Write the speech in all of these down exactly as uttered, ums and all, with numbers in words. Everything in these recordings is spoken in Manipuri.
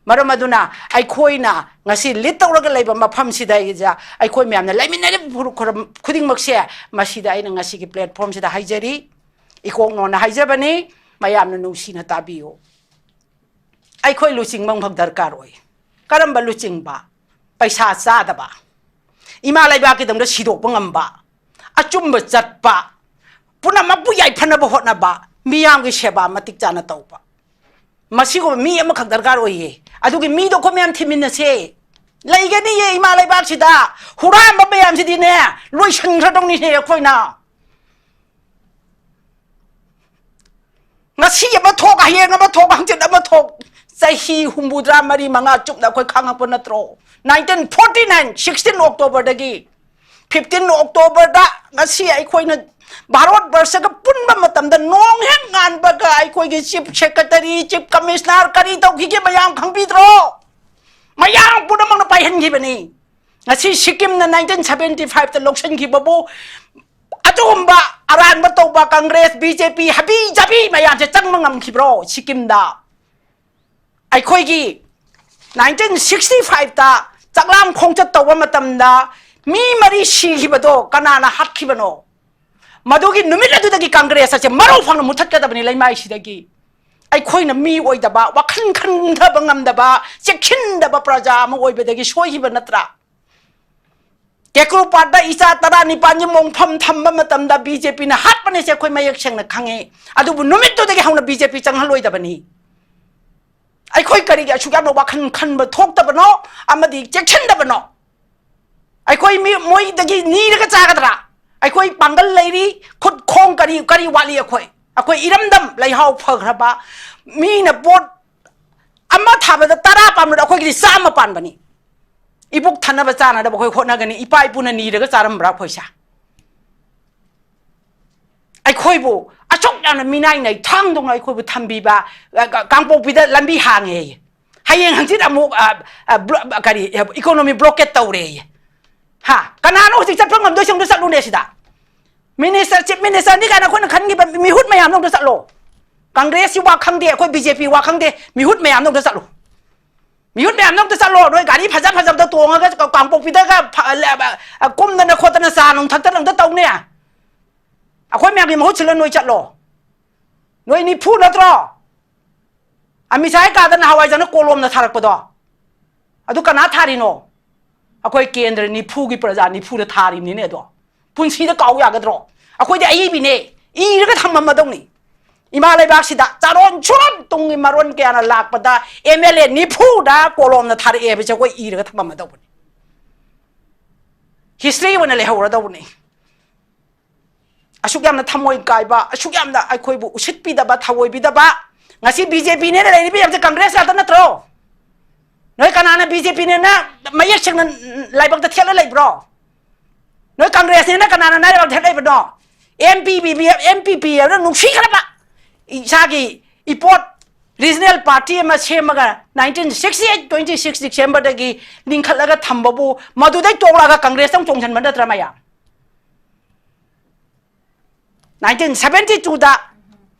ꯃꯔꯝ ꯑꯗꯨꯅ ꯑꯩꯈꯣꯏꯅ ꯉꯁꯤ ꯂꯤꯠ ꯇꯧꯔꯒ ꯂꯩꯕ ꯃꯐꯝꯁꯤꯗꯩꯗ ꯑꯩꯈꯣꯏ ꯃꯌꯥꯝꯅ ꯂꯩꯃꯤꯟꯅꯔꯤꯕ ꯐꯨꯔꯨꯞ ꯈꯨꯔꯝ ꯈꯨꯗꯤꯡꯃꯛꯁꯦ, ꯃꯁꯤꯗ ꯑꯩꯅ ꯉꯁꯤꯒꯤ ꯄ꯭ꯂꯦꯠꯐꯣꯝꯁꯤꯗ ꯍꯥꯏꯖꯔꯤ, ꯏꯀꯣꯛꯅꯣꯅ ꯍꯥꯏꯖꯕꯅꯤ꯫ ꯃꯌꯥꯝꯅ ꯅꯨꯡꯁꯤꯅ ꯇꯥꯕꯤꯌꯨ꯫ ꯑꯩꯈꯣꯏ ꯂꯨꯆꯤꯡꯕ ꯑꯃꯈꯛ ꯗꯔꯀꯥꯔ ꯑꯣꯏ꯫ ꯀꯔꯝꯕ ꯂꯨꯆꯤꯡꯕ? ꯄꯩꯁꯥ ꯆꯥꯗꯕ, ꯏꯃꯥ ꯂꯩꯕꯥꯛꯀꯤꯗꯃꯛꯇ ꯁꯤꯗꯣꯛꯄ ꯉꯝꯕ, ꯑꯆꯨꯝꯕ ꯆꯠꯄ, ꯄꯨꯝꯅꯃꯛꯄꯨ ꯌꯥꯏꯐꯅꯕ ꯍꯣꯠꯅꯕ, ꯃꯤꯌꯥꯝꯒꯤ ꯁꯦꯕꯥ ꯃꯇꯤꯛ ꯆꯥꯅ ꯇꯧꯕ, ꯃꯁꯤꯒꯨꯝꯕ ꯃꯤ ꯑꯃꯈꯛ ꯗꯔꯀꯥꯔ ꯑꯣꯏꯌꯦ꯫ ꯑꯗꯨꯒꯤ ꯃꯤꯗꯣ ꯑꯩꯈꯣꯏ ꯃꯌꯥꯝ ꯊꯤꯃꯤꯟꯅꯁꯦ꯫ ꯂꯩꯒꯅꯤꯌꯦ ꯏꯃꯥ ꯂꯩꯕꯥꯛꯁꯤꯗ꯫ ꯍꯨꯔꯥꯟꯕ ꯃꯌꯥꯝꯁꯤꯗꯤꯅꯦ, ꯂꯣꯏꯁꯤꯟꯈ꯭ꯔꯗꯧꯅꯤꯅꯦ ꯑꯩꯈꯣꯏꯅ꯫ ꯉꯁꯤ ꯑꯃ ꯊꯣꯛ, ꯍꯌꯦꯡ ꯑꯃ ꯊꯣꯛ, ꯍꯪꯆꯤꯠ ꯑꯃ ꯊꯣꯛ, ꯆꯍꯤ ꯍꯨꯝꯐꯨꯇꯔꯥ ꯃꯔꯤ ꯃꯉꯥ ꯆꯨꯞꯅ ꯑꯩꯈꯣꯏ ꯈꯥꯡꯉꯛꯄ ꯅꯠꯇ꯭ꯔꯣ? Nineteen forty nine, sixteen Octoberꯗꯒꯤ fifteen Octoberꯗ ꯉꯁꯤ ꯑꯩꯈꯣꯏꯅ ꯚꯥꯔꯠ ꯕꯔꯁꯒ ꯄꯨꯟꯕ ꯃꯇꯝꯗ ꯅꯣꯡ ꯍꯦꯛ ꯉꯥꯟꯕꯒ ꯑꯩꯈꯣꯏꯒꯤ Chief Secretary, Chief Commissioner ꯀꯔꯤ ꯇꯧꯈꯤꯒꯦ ꯃꯌꯥꯝ ꯈꯪꯕꯤꯗ꯭ꯔꯣ? ꯃꯌꯥꯝ ꯄꯨꯝꯅꯃꯛꯅ ꯄꯥꯏꯍꯟꯈꯤꯕꯅꯤ꯫ ꯉꯁꯤ ꯁꯤꯛꯀꯤꯝꯅ nineteen seventy fiveꯇ ꯂꯧꯁꯤꯟꯈꯤꯕꯕꯨ ꯑꯗꯨꯒꯨꯝꯕ ꯑꯔꯥꯟꯕ ꯇꯧꯕ ꯀꯪꯒ꯭ꯔꯦꯁ, ꯕꯤ ꯖꯦ ꯄꯤ, ꯍꯥꯕꯤ ꯖꯥꯕꯤ ꯃꯌꯥꯝꯁꯦ ꯆꯪꯕ ꯉꯝꯈꯤꯕ꯭ꯔꯣ ꯁꯤꯛꯀꯤꯝꯗ? ꯑꯩꯈꯣꯏꯒꯤ nineteen sixty fiveꯇ ꯆꯥꯛꯂꯥꯝ ꯈꯣꯡꯆꯠ ꯇꯧꯕ ꯃꯇꯝꯗ ꯃꯤ ꯃꯔꯤ ꯁꯤꯈꯤꯕꯗꯣ ꯀꯅꯥꯅ ꯍꯥꯠꯈꯤꯕꯅꯣ? ꯃꯗꯨꯒꯤ ꯅꯨꯃꯤꯠ ꯑꯗꯨꯗꯒꯤ ꯀꯪꯒ꯭ꯔꯦꯁ ꯑꯁꯦ ꯃꯔꯧ ꯐꯪꯅ ꯃꯨꯊꯠꯀꯗꯕꯅꯤ ꯂꯩꯃꯥꯏꯁꯤꯗꯒꯤ꯫ ꯑꯩꯈꯣꯏꯅ ꯃꯤ ꯑꯣꯏꯗꯕ, ꯋꯥꯈꯜ ꯈꯟꯊꯕ ꯉꯝꯗꯕ, ꯆꯦꯛꯁꯤꯟꯗꯕ ꯄ꯭ꯔꯖꯥ ꯑꯃ ꯑꯣꯏꯕꯗꯒꯤ ꯁꯣꯏꯈꯤꯕ ꯅꯠꯇ꯭ꯔꯥ? ꯀꯦꯀ꯭ꯔꯨꯄꯥꯠꯇ ꯏꯆꯥ ꯇꯔꯥꯅꯤꯄꯥꯟꯒꯤ ꯃꯣꯡꯐꯝ ꯊꯝꯕ ꯃꯇꯝꯗ ꯕꯤ ꯖꯦ ꯄꯤꯅ ꯍꯥꯠꯄꯅꯦꯁꯦ ꯑꯩꯈꯣꯏ ꯃꯌꯦꯛ ꯁꯦꯡꯅ ꯈꯪꯉꯤ꯫ ꯑꯗꯨꯕꯨ ꯅꯨꯃꯤꯠꯇꯨꯗꯒꯤ ꯍꯧꯅ ꯕꯤ ꯖꯦ ꯄꯤ ꯆꯪꯍꯜꯂꯣꯏꯗꯕꯅꯤ꯫ ꯑꯩꯈꯣꯏ ꯀꯔꯤꯒꯤ ꯑꯁꯨꯛ ꯌꯥꯝꯅ ꯋꯥꯈꯜ ꯈꯟꯕ ꯊꯣꯛꯇꯕꯅꯣ ꯑꯃꯗꯤ ꯆꯦꯛꯁꯤꯟꯗꯕꯅꯣ? ꯑꯩꯈꯣꯏ ꯃꯤ, ꯃꯣꯏꯗꯒꯤ ꯅꯤꯔꯒ ꯆꯥꯒꯗ꯭ꯔꯥ? ꯑꯩꯈꯣꯏ ꯄꯥꯡꯒꯜ ꯂꯩꯔꯤ, ꯈꯨꯠ ꯈꯣꯡ ꯀꯔꯤ, ꯀꯔꯤ ꯋꯥꯠꯂꯤ ꯑꯩꯈꯣꯏ? ꯑꯩꯈꯣꯏ ꯏꯔꯝꯗꯝ ꯂꯩꯍꯥꯎ ꯐꯈ꯭ꯔꯕ, ꯃꯤꯅ ꯄꯣꯠ ꯑꯃ ꯊꯥꯕꯗ ꯇꯔꯥ ꯄꯥꯟꯕꯗ ꯑꯩꯈꯣꯏꯒꯤꯗꯤ ꯆꯥꯝꯃ ꯄꯥꯟꯕꯅꯤ꯫ ꯏꯕꯨꯛ ꯊꯟꯅꯕ ꯆꯥꯅꯅꯕ ꯑꯩꯈꯣꯏ ꯍꯣꯠꯅꯒꯅꯤ꯫ ꯏꯄꯥ ꯏꯄꯨꯅ ꯅꯤꯔꯒ ꯆꯥꯔꯝꯕ꯭ꯔꯥ ꯑꯩꯈꯣꯏꯁꯦ? ꯑꯩꯈꯣꯏꯕꯨ ꯑꯁꯨꯛ ꯌꯥꯝꯅ ꯃꯤꯅꯥꯏ ꯅꯩꯊꯥꯡꯗꯧꯅ ꯑꯩꯈꯣꯏꯕꯨ ꯊꯝꯕꯤꯕ, ꯑ, ꯀ-, ꯀꯥꯡꯄꯣꯛꯄꯤꯗ ꯂꯝꯕꯤ ꯍꯥꯡꯉꯦꯌꯦ꯫ ꯍꯌꯦꯡ ꯍꯪꯆꯤꯠ ꯑꯃꯨꯛ, ꯑ, ꯑ, ꯕ꯭ꯂꯣ-, ꯑ, ꯀꯔꯤ, ꯑ, economy blockade ꯇꯧꯔꯦꯌꯦ꯫ ꯍꯥ? ꯀꯅꯥꯅꯣ ꯍꯧꯖꯤꯛ ꯆꯠꯄ ꯉꯝꯗꯣꯏꯁꯦ? ꯑꯝꯇ ꯆꯠꯂꯨꯅꯦ ꯁꯤꯗ꯫ Minister, Chief Minister ꯅꯤ ꯀꯥꯏꯅ ꯑꯩꯈꯣꯏꯅ ꯈꯟꯈꯤꯕ ꯃꯤꯍꯨꯠ ꯃꯌꯥꯝꯗꯣ ꯑꯝꯇ ꯆꯠꯂꯣ꯫ ꯀꯪꯒ꯭ꯔꯦꯁꯀꯤ ꯋꯥ ꯈꯪꯗꯦ, ꯑꯩꯈꯣꯏ ꯕꯤ ꯖꯦ ꯄꯤ ꯋꯥ ꯈꯪꯗꯦ, ꯃꯤꯍꯨꯠ ꯃꯌꯥꯝꯗꯣ ꯑꯝꯇ ꯆꯠꯂꯣ꯫ ꯃꯤꯍꯨꯠ ꯃꯌꯥꯝꯗꯣ ꯑꯝꯇ ꯆꯠꯂꯣ꯫ ꯅꯣꯏ ꯒꯥꯔꯤ ꯐꯖ ꯐꯖꯕꯗ ꯇꯣꯡꯉꯒ ꯀ-, ꯀꯥꯡꯄꯣꯛꯄꯤꯗꯒ ꯐ-, ꯂ-, ꯑ, ꯀꯨꯝꯗꯅ ꯈꯣꯠꯇꯅ ꯆꯥ ꯅꯨꯡ ꯊꯛꯇꯅ ꯑꯝꯇ ꯇꯧꯅꯦ꯫ ꯑꯩꯈꯣꯏ ꯃꯌꯥꯝꯒꯤ ꯃꯍꯨꯠ ꯁꯤꯜꯂ ꯅꯣꯏ ꯆꯠꯂꯣ꯫ ꯅꯣꯏ ꯅꯤꯐꯨ ꯅꯠꯇ꯭ꯔꯣ? ꯑꯃꯤꯠ ꯁꯥꯍ ꯀꯥꯗ ꯅꯍꯥꯟꯋꯥꯏ ꯆꯠꯅ ꯀꯣꯂꯣꯝꯅ ꯊꯥꯔꯛꯄꯗꯣ? ꯑꯗꯨ ꯀꯅꯥ ꯊꯥꯔꯤꯅꯣ? ꯑꯩꯈꯣꯏ ꯀꯦꯟꯗ꯭ꯔ ꯅꯤꯐꯨꯒꯤ ꯄ꯭ꯔꯖꯥ ꯅꯤꯐꯨꯗ ꯊꯥꯔꯤꯕꯅꯤꯅꯦ ꯑꯗꯣ꯫ ꯄꯨꯟꯁꯤꯗ ꯀꯥꯎ ꯌꯥꯒꯗ꯭ꯔꯣ? ꯑꯩꯈꯣꯏꯗꯤ ꯑꯏꯕꯤꯅꯦ, ꯏꯔꯒ ꯊꯝꯃꯝꯃꯗꯧꯅꯤ꯫ ꯏꯃꯥ ꯂꯩꯕꯥꯛꯁꯤꯗ ꯆꯥꯔꯣꯟ ꯁꯨꯔꯣꯟ ꯇꯨꯡꯒꯤ ꯃꯔꯣꯟ ꯀꯌꯥꯅ ꯂꯥꯛꯄꯗ ꯑꯦꯝ ꯑꯦꯜ ꯑꯦ ꯅꯤꯐꯨꯗ ꯀꯣꯂꯣꯝꯅ ꯊꯥꯔꯛꯑꯦ ꯍꯥꯏꯕꯁꯦ ꯑꯩꯈꯣꯏ ꯏꯔꯒ ꯊꯝꯃꯝꯃꯗꯧꯕꯅꯤ꯫ ꯍꯤꯁꯇ꯭ꯔꯤ ꯑꯣꯏꯅ ꯂꯩꯍꯧꯔꯗꯧꯕꯅꯤ꯫ ꯑꯁꯨꯛ ꯌꯥꯝꯅ ꯊꯃꯣꯏ ꯀꯥꯏꯕ, ꯑꯁꯨꯛ ꯌꯥꯝꯅ ꯑꯩꯈꯣꯏꯕꯨ ꯎꯁꯤꯠꯄꯤꯗꯕ, ꯊꯑꯣꯏꯕꯤꯗꯕ, ꯉꯁꯤ ꯕꯤ ꯖꯦ ꯄꯤꯅꯦꯅ ꯂꯩꯔꯤꯕ ꯃꯌꯥꯝꯁꯦ ꯀꯪꯒ꯭ꯔꯦꯁ ꯉꯥꯛꯇ ꯅꯠꯇ꯭ꯔꯣ? ꯅꯣꯏ ꯀꯅꯥꯅ ꯕꯤ ꯖꯦ ꯄꯤꯅꯦꯅ ꯃꯌꯦꯛ ꯁꯦꯡꯅ ꯂꯥꯏꯕꯛꯇ ꯊꯦꯠꯂ ꯂꯩꯕ꯭ꯔꯣ? ꯅꯣꯏ ꯀꯪꯒ꯭ꯔꯦꯁꯅꯦꯅ ꯀꯅꯥꯅ ꯂꯥꯏꯕꯛꯇ ꯊꯦꯠ ꯂꯩꯕꯅꯣ? M P P B, M P P ꯍꯥꯏꯕꯅ ꯅꯨꯡꯁꯤꯈ꯭ꯔꯕ ꯏꯁꯥꯒꯤ ꯏꯄꯣꯠ ꯔꯤꯖꯅꯦꯜ ꯄꯥꯔꯇꯤ ꯑꯃ ꯁꯦꯝꯃꯒ nineteen sixty eight, twenty six Decemberꯗꯒꯤ ꯂꯤꯡꯈꯠꯂꯒ ꯊꯝꯕꯕꯨ ꯃꯗꯨꯗꯩ ꯇꯣꯛꯂꯛꯑꯒ ꯀꯪꯒ꯭ꯔꯦꯁꯇ ꯑꯃꯨꯛ ꯆꯣꯡꯁꯤꯟꯕ ꯅꯠꯇ꯭ꯔꯥ ꯃꯌꯥꯝ? Nineteen seventy twoꯗ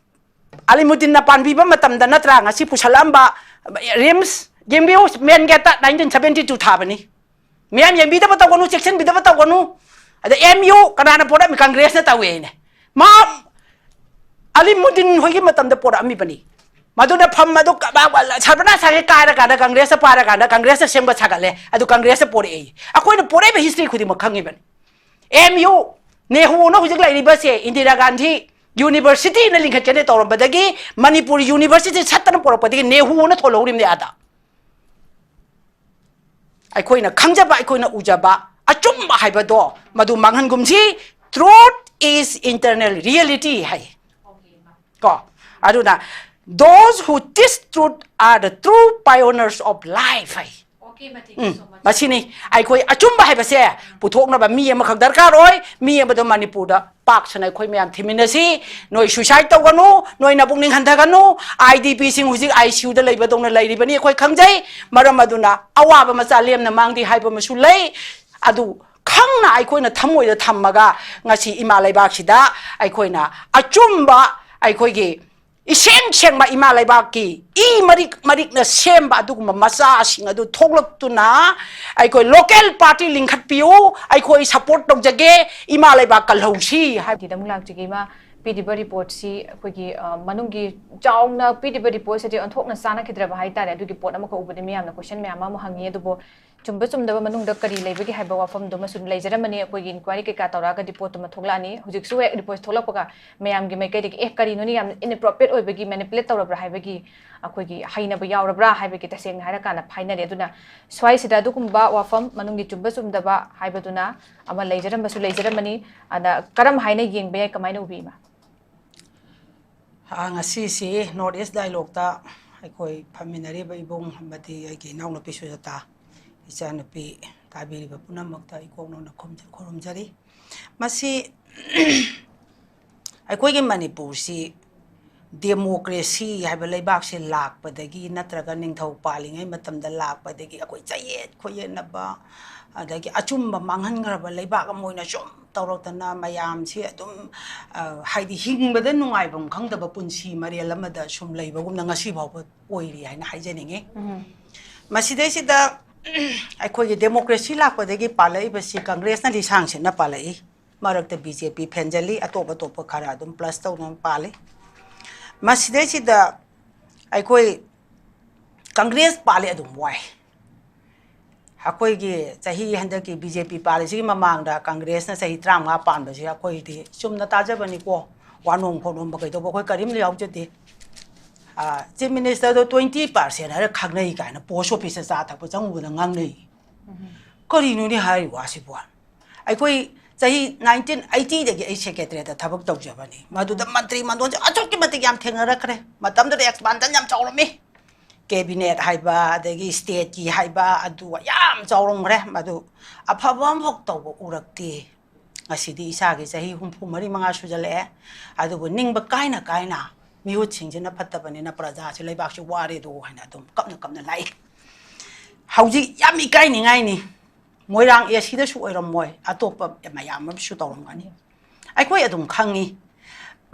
ꯑꯂꯤꯃꯨꯗꯤꯟꯅ ꯄꯥꯟꯕꯤꯕ ꯃꯇꯝꯗ ꯅꯠꯇ꯭ꯔꯥ ꯉꯁꯤ ꯄꯨꯁꯜꯂꯛꯑꯝꯕ ꯔꯤꯝꯁ? ꯌꯦꯡꯕꯤꯌꯨ, ꯃꯦꯟ ꯒꯦꯠꯇ nineteen seventy two ꯊꯥꯕꯅꯤ꯫ ꯃꯌꯥꯝ ꯌꯦꯡꯕꯤꯗꯕ ꯇꯧꯒꯅꯨ, ꯆꯦꯛꯁꯤꯟꯕꯤꯗꯕ ꯇꯧꯒꯅꯨ꯫ ꯑꯗ ꯑꯦꯝ ꯌꯨ ꯀꯅꯥꯅ ꯄꯣꯔꯛꯑꯝꯃꯤ? ꯀꯪꯒ꯭ꯔꯦꯁꯅ ꯇꯧꯋꯦꯅꯦ꯫ ꯃꯥ ꯑꯂꯤꯃꯨꯗꯤꯟ ꯍꯣꯏꯒꯤ ꯃꯇꯝꯗ ꯄꯣꯔꯛꯑꯝꯃꯤꯕꯅꯤ꯫ ꯃꯗꯨꯅ ꯐꯝ ꯑꯗꯨ ꯀ-, ꯕ-, ꯕ-, ꯁꯔꯕꯅꯥꯁ ꯍꯥꯏꯒꯦ ꯀꯥꯏꯔꯀꯥꯟꯗ ꯀꯪꯒ꯭ꯔꯦꯁꯇ ꯄꯥꯏꯔꯀꯥꯟꯗ ꯀꯪꯒ꯭ꯔꯦꯁꯇ ꯁꯦꯝꯒꯠ ꯁꯥꯒꯠꯂꯦ꯫ ꯑꯗꯨ ꯀꯪꯒ꯭ꯔꯦꯁꯇ ꯄꯣꯔꯛꯑꯦ꯫ ꯑꯩꯈꯣꯏꯅ ꯄꯣꯔꯛꯏꯕ ꯍꯤꯁꯇ꯭ꯔꯤ ꯈꯨꯗꯤꯡꯃꯛ ꯈꯪꯉꯤꯕꯅꯤ꯫ ꯑꯦꯝ ꯌꯨ, ꯅꯦꯍꯨꯅ ꯍꯧꯖꯤꯛ ꯂꯩꯔꯤꯕꯁꯦ ꯏꯟꯗꯤꯔꯥ ꯒꯥꯟꯙꯤ ꯌꯨꯅꯤꯚꯔꯁꯤꯇꯤꯅ ꯂꯤꯡꯈꯠꯀꯦꯅ ꯇꯧꯔꯝꯕꯗꯒꯤ ꯃꯅꯤꯄꯨꯔ ꯌꯨꯅꯤꯚꯔꯁꯤꯇꯤ ꯁꯠꯇꯅ ꯄꯣꯔꯛꯄꯗꯒꯤ ꯅꯦꯍꯨꯅ ꯊꯣꯜꯍꯧꯔꯤꯕꯅꯦ ꯑꯥꯗ꯫ ꯑꯩꯈꯣꯏꯅ ꯈꯪꯖꯕ, ꯑꯩꯈꯣꯏꯅ ꯎꯖꯕ ꯑꯆꯨꯝꯕ ꯍꯥꯏꯕꯗꯣ ꯃꯗꯨ ꯃꯥꯡꯍꯟꯒꯨꯝꯁꯤ꯫ Truth is internal reality ꯍꯥꯏ꯫ ꯀꯣ? ꯑꯗꯨꯅ, "Those who teach truth are the true pioneers of life" high. Okay, ꯃꯇꯤꯛ ꯎꯝ, so much꯫ ꯃꯁꯤꯅꯤ꯫ ꯑꯩꯈꯣꯏ ꯑꯆꯨꯝꯕ ꯍꯥꯏꯕꯁꯦ ꯄꯨꯊꯣꯛꯅꯕ ꯃꯤ ꯑꯃꯈꯛ ꯗꯔꯀꯥꯔ ꯑꯣꯏ꯫ ꯃꯤ ꯑꯃꯗꯣ ꯃꯅꯤꯄꯨꯔꯗ ꯄꯥꯛ ꯁꯟꯅ ꯑꯩꯈꯣꯏ ꯃꯌꯥꯝ ꯊꯤꯃꯤꯟꯅꯁꯤ꯫ ꯅꯣꯏ suicide ꯇꯧꯒꯅꯨ, ꯅꯣꯏ ꯅꯕꯨꯛꯅꯤꯡ ꯍꯟꯊꯒꯅꯨ꯫ ꯑꯥꯏ ꯗꯤ ꯄꯤꯁꯤꯡ ꯍꯧꯖꯤꯛ ꯑꯥꯏ ꯁꯤ ꯌꯨꯗ ꯂꯩꯕꯗꯧꯅ ꯂꯩꯔꯤꯕꯅꯤ, ꯑꯩꯈꯣꯏ ꯈꯪꯖꯩ꯫ ꯃꯔꯝ ꯑꯗꯨꯅ ꯑꯋꯥꯕ ꯃꯆꯥ ꯂꯦꯝꯅ ꯃꯥꯡꯗꯦ ꯍꯥꯏꯕ ꯑꯃꯁꯨ ꯂꯩ꯫ ꯑꯗꯨ ꯈꯪꯅ ꯑꯩꯈꯣꯏꯅ ꯊꯃꯣꯏꯗ ꯊꯝꯃꯒ ꯉꯁꯤ ꯏꯃꯥ ꯂꯩꯕꯥꯛꯁꯤꯗ ꯑꯩꯈꯣꯏꯅ ꯑꯆꯨꯝꯕ ꯑꯩꯈꯣꯏꯒꯤ ꯏꯁꯦꯡ ꯁꯦꯡꯕ ꯏꯃꯥ ꯂꯩꯕꯥꯛꯀꯤ ꯏ ꯃꯔꯤꯛ ꯃꯔꯤꯛꯅ ꯁꯦꯝꯕ ꯑꯗꯨꯒꯨꯝꯕ ꯃꯆꯥꯁꯤꯡ ꯑꯗꯨ ꯊꯣꯛꯂꯛꯇꯨꯅ ꯑꯩꯈꯣꯏ ꯂꯣꯀꯦꯜ ꯄꯥꯔꯇꯤ ꯂꯤꯡꯈꯠꯄꯤꯌꯨ, ꯑꯩꯈꯣꯏ ꯁꯄꯣꯔꯠ ꯇꯧꯖꯒꯦ, ꯏꯃꯥ ꯂꯩꯕꯥꯛ ꯀꯜꯍꯧꯁꯤ ꯍꯥꯏꯕ꯫ ꯁꯤꯗ ꯑꯃꯨꯛ ꯂꯥꯛꯆꯒꯦ ꯏꯃꯥ, ꯄꯤꯔꯤꯕ ꯔꯤꯄꯣꯔꯠꯁꯤ ꯑꯩꯈꯣꯏꯒꯤ ꯃꯅꯨꯡꯒꯤ ꯆꯥꯎꯅ ꯄꯤꯔꯤꯕ ꯔꯤꯄꯣꯔꯠꯁꯤꯗꯤ ꯑꯣꯟꯊꯣꯛꯅ ꯆꯥꯟꯅꯈꯤꯗ꯭ꯔꯕ ꯍꯥꯏꯇꯥꯔꯦ꯫ ꯑꯗꯨꯒꯤ ꯄꯣꯠ ꯑꯃꯈꯛ ꯎꯕꯗ ꯃꯤꯌꯥꯝꯅ ꯀꯣꯏꯁꯟ ꯃꯌꯥꯝ ꯑꯃ ꯍꯪꯉꯤ꯫ ꯑꯗꯨꯕꯨ ꯆꯨꯝꯕ ꯆꯨꯝꯗꯕ ꯃꯅꯨꯡꯗ ꯀꯔꯤ ꯂꯩꯕꯒꯦ ꯍꯥꯏꯕ ꯋꯥꯐꯝꯗꯨꯃꯁꯨ ꯂꯩꯖꯔꯝꯃꯅꯤ꯫ ꯑꯩꯈꯣꯏꯒꯤ ꯏꯟꯀ꯭ꯋꯥꯏꯔꯤ ꯀꯩꯀꯥ ꯇꯧꯔꯛꯑꯒꯗꯤ ꯄꯣꯠꯇꯨꯃ ꯊꯣꯛꯂꯛꯑꯅꯤ꯫ ꯍꯧꯖꯤꯛꯁꯨ ꯍꯦꯛ ꯔꯤꯄꯣꯔꯠ ꯊꯣꯛꯂꯛꯄꯒ ꯃꯌꯥꯝꯒꯤ ꯃꯥꯏꯀꯩꯗꯒꯤ ꯑꯦ ꯀꯔꯤꯅꯣꯅꯦ, ꯌꯥꯝ ꯏꯟꯑꯦꯄ꯭ꯔꯣꯄ꯭ꯔꯤꯌꯦꯠ ꯑꯣꯏꯕꯒꯤ, ꯃꯦꯅꯤꯄꯨꯂꯦꯠ ꯇꯧꯔꯕ꯭ꯔꯥ ꯍꯥꯏꯕꯒꯤ ꯑꯩꯈꯣꯏꯒꯤ ꯍꯩꯅꯕ ꯌꯥꯎꯔꯕ꯭ꯔꯥ ꯍꯥꯏꯕꯒꯤ ꯇꯁꯦꯡꯅ ꯍꯥꯏꯔꯀꯥꯟꯗ ꯐꯥꯏꯅꯔꯦ꯫ ꯑꯗꯨꯅ ꯁ꯭ꯋꯥꯏꯁꯤꯗ ꯑꯗꯨꯒꯨꯝꯕ ꯋꯥꯐꯝ ꯃꯅꯨꯡꯒꯤ ꯆꯨꯝꯕ ꯆꯨꯝꯗꯕ ꯍꯥꯏꯕꯗꯨꯅ ꯑꯃ ꯂꯩꯖꯔꯝꯕꯁꯨ ꯂꯩꯖꯔꯝꯃꯅꯤ꯫ ꯑꯗ ꯀꯔꯝ ꯍꯥꯏꯅ ꯌꯦꯡꯕ ꯌꯥꯏ, ꯀꯃꯥꯏꯅ ꯎꯕꯤ ꯏꯃꯥ? ꯉꯁꯤꯁꯤ ꯅꯣꯔꯠ ꯏꯁ ꯗꯥꯏꯂꯣꯛꯇ ꯑꯩꯈꯣꯏ ꯐꯝꯃꯤꯟꯅꯔꯤꯕ ꯏꯕꯨꯡ ꯑꯃꯗꯤ ꯑꯩꯒꯤ ꯏꯅꯥꯎꯅꯨꯄꯤ ꯁꯨꯖꯥꯇꯥ, ꯏꯆꯥꯅꯨꯄꯤ, ꯇꯥꯕꯤꯔꯤꯕ ꯄꯨꯝꯅꯃꯛꯇ ꯏꯀꯣꯛ ꯅꯧꯅ ꯈꯨꯔꯨꯝꯖꯔꯤ꯫ ꯃꯁꯤ ꯑꯩꯈꯣꯏꯒꯤ ꯃꯅꯤꯄꯨꯔꯁꯤ ꯗꯦꯃꯣꯀ꯭ꯔꯦꯁꯤ ꯍꯥꯏꯕ ꯂꯩꯕꯥꯛꯁꯦ ꯂꯥꯛꯄꯗꯒꯤ ꯅꯠꯇ꯭ꯔꯒ ꯅꯤꯡꯊꯧ ꯄꯥꯜꯂꯤꯉꯩ ꯃꯇꯝꯗ ꯂꯥꯛꯄꯗꯒꯤ ꯑꯩꯈꯣꯏ ꯆꯌꯦꯠ ꯈꯣꯏꯌꯦꯠꯅꯕ, ꯑꯗꯒꯤ ꯑꯆꯨꯝꯕ ꯃꯥꯡꯍꯟꯈ꯭ꯔꯕ ꯂꯩꯕꯥꯛ ꯑꯃ ꯑꯣꯏꯅ ꯁꯨꯝ ꯇꯧꯔꯛꯇꯅ ꯃꯌꯥꯝꯁꯤ ꯑꯗꯨꯝ ꯍꯥꯏꯗꯤ ꯍꯤꯡꯕꯗ ꯅꯨꯡꯉꯥꯏꯐꯝ ꯈꯪꯗꯕ ꯄꯨꯟꯁꯤ ꯃꯔꯦꯜ ꯑꯃꯗ ꯁꯨꯝ ꯂꯩꯕꯒꯨꯝꯅ ꯉꯁꯤ ꯐꯥꯎꯕ ꯑꯣꯏꯔꯤ ꯍꯥꯏꯅ ꯍꯥꯏꯖꯅꯤꯡꯉꯤ꯫ ꯃꯁꯤꯗꯩꯁꯤꯗ ꯑꯩꯈꯣꯏꯒꯤ ꯗꯦꯃꯣꯀ꯭ꯔꯦꯁꯤ ꯂꯥꯛꯄꯗꯒꯤ ꯄꯥꯜꯂꯛꯏꯕꯁꯤ ꯀꯪꯒ꯭ꯔꯦꯁꯅ ꯂꯤꯁꯥꯡ ꯁꯤꯠꯅ ꯄꯥꯜꯂꯛꯏ꯫ ꯃꯔꯛꯇ ꯕꯤ ꯖꯦ ꯄꯤ ꯐꯦꯟꯖꯜꯂꯤ, ꯑꯇꯣꯞ ꯑꯇꯣꯞꯄ ꯈꯔ ꯑꯗꯨꯝ ꯄ꯭ꯂꯁ ꯇꯧꯗꯨꯅ ꯄꯥꯜꯂꯤ꯫ ꯃꯁꯤꯗꯩꯁꯤꯗ ꯑꯩꯈꯣꯏ ꯀꯪꯒ꯭ꯔꯦꯁ ꯄꯥꯜꯂꯤ ꯑꯗꯨꯝ ꯋꯥꯏ꯫ ꯑꯩꯈꯣꯏꯒꯤ ꯆꯍꯤ ꯍꯟꯗꯛꯀꯤ ꯕꯤ ꯖꯦ ꯄꯤ ꯄꯥꯜꯂꯤꯁꯤꯒꯤ ꯃꯃꯥꯡꯗ ꯀꯪꯒ꯭ꯔꯦꯁꯅ ꯆꯍꯤ ꯇꯔꯥꯃꯉꯥ ꯄꯥꯟꯕꯁꯤ ꯑꯩꯈꯣꯏꯗꯤ ꯆꯨꯝꯅ ꯇꯥꯖꯕꯅꯤꯀꯣ, ꯋꯥꯅꯣꯝ ꯈꯣꯠꯅꯣꯝꯕ ꯀꯩꯗꯧꯕ ꯑꯩꯈꯣꯏ ꯀꯔꯤꯝ ꯌꯥꯎꯖꯗꯦ꯫ ꯆꯤꯐ ꯃꯤꯅꯤꯁꯇꯔꯗꯣ ꯇ꯭ꯋꯦꯟꯇꯤ ꯄꯥꯔꯁꯦꯟ ꯍꯥꯏꯔ ꯈꯪꯅꯩ ꯀꯥꯏꯅ ꯄꯣꯁ ꯑꯣꯐꯤꯁꯇ ꯆꯥ ꯊꯛꯄ ꯆꯪꯉꯨꯕꯗ ꯉꯥꯡꯅꯩ꯫ ꯀꯔꯤꯅꯣꯅꯦ ꯍꯥꯏꯔꯤ ꯋꯥꯁꯤꯕꯣ? ꯑꯩꯈꯣꯏ ꯆꯍꯤ ꯅꯥꯏꯟꯇꯤꯟ ꯑꯩꯠꯇꯤꯗꯒꯤ ꯑꯩ ꯁꯦꯀ꯭ꯔꯦꯇꯔꯤꯌꯦꯠꯇ ꯊꯕꯛ ꯇꯧꯖꯕꯅꯤ꯫ ꯃꯗꯨꯗ ꯃꯟꯇ꯭ꯔꯤ ꯃꯟꯗꯣꯟꯁꯦ ꯑꯁꯨꯛꯀꯤ ꯃꯇꯤꯛ ꯌꯥꯝ ꯊꯦꯡꯅꯔꯛꯈ꯭ꯔꯦ꯫ ꯃꯇꯝꯗꯨꯗ ꯑꯦꯛꯁꯄꯥꯟꯁꯟ ꯌꯥꯝ ꯆꯥꯎꯔꯝꯃꯤ꯫ ꯀꯦꯕꯤꯅꯦꯠ ꯍꯥꯏꯕ, ꯑꯗꯒꯤ ꯁ꯭ꯇꯦꯠꯀꯤ ꯍꯥꯏꯕ, ꯑꯗꯨ ꯌꯥꯝ ꯆꯥꯎꯔꯝꯈ꯭ꯔꯦ꯫ ꯃꯗꯨ ꯑꯐꯕ ꯑꯃꯐꯥꯎ ꯇꯧꯕ ꯎꯔꯛꯇꯦ꯫ ꯉꯁꯤꯗꯤ ꯏꯁꯥꯒꯤ ꯆꯍꯤ ꯍꯨꯝꯐꯨ ꯃꯔꯤ ꯃꯉꯥ ꯁꯨꯖꯜꯂꯛꯑꯦ꯫ ꯑꯗꯨꯕꯨ ꯅꯤꯡꯕ ꯀꯥꯏꯅ ꯀꯥꯏꯅ ꯃꯤꯍꯨꯠꯁꯤꯡꯁꯤꯅ ꯐꯠꯇꯕꯅꯤꯅ ꯄ꯭ꯔꯖꯥꯁꯤ, ꯂꯩꯕꯥꯛꯁꯤ ꯋꯥꯔꯦꯗꯣ ꯍꯥꯏꯅ ꯑꯗꯨꯝ ꯀꯞꯅ ꯀꯞꯅ ꯂꯥꯛꯏ꯫ ꯍꯧꯖꯤꯛ ꯌꯥꯝ ꯏꯀꯥꯏꯅꯤꯡꯉꯥꯏꯅꯤ꯫ ꯃꯣꯏꯔꯥꯡ ꯑꯦ ꯁꯤꯗꯁꯨ ꯑꯣꯏꯔꯝꯃꯣꯏ, ꯑꯇꯣꯞꯄ ꯃꯌꯥꯝ ꯑꯃꯁꯨ ꯇꯧꯔꯝꯒꯅꯤ꯫ ꯑꯩꯈꯣꯏ ꯑꯗꯨꯝ ꯈꯪꯉꯤ꯫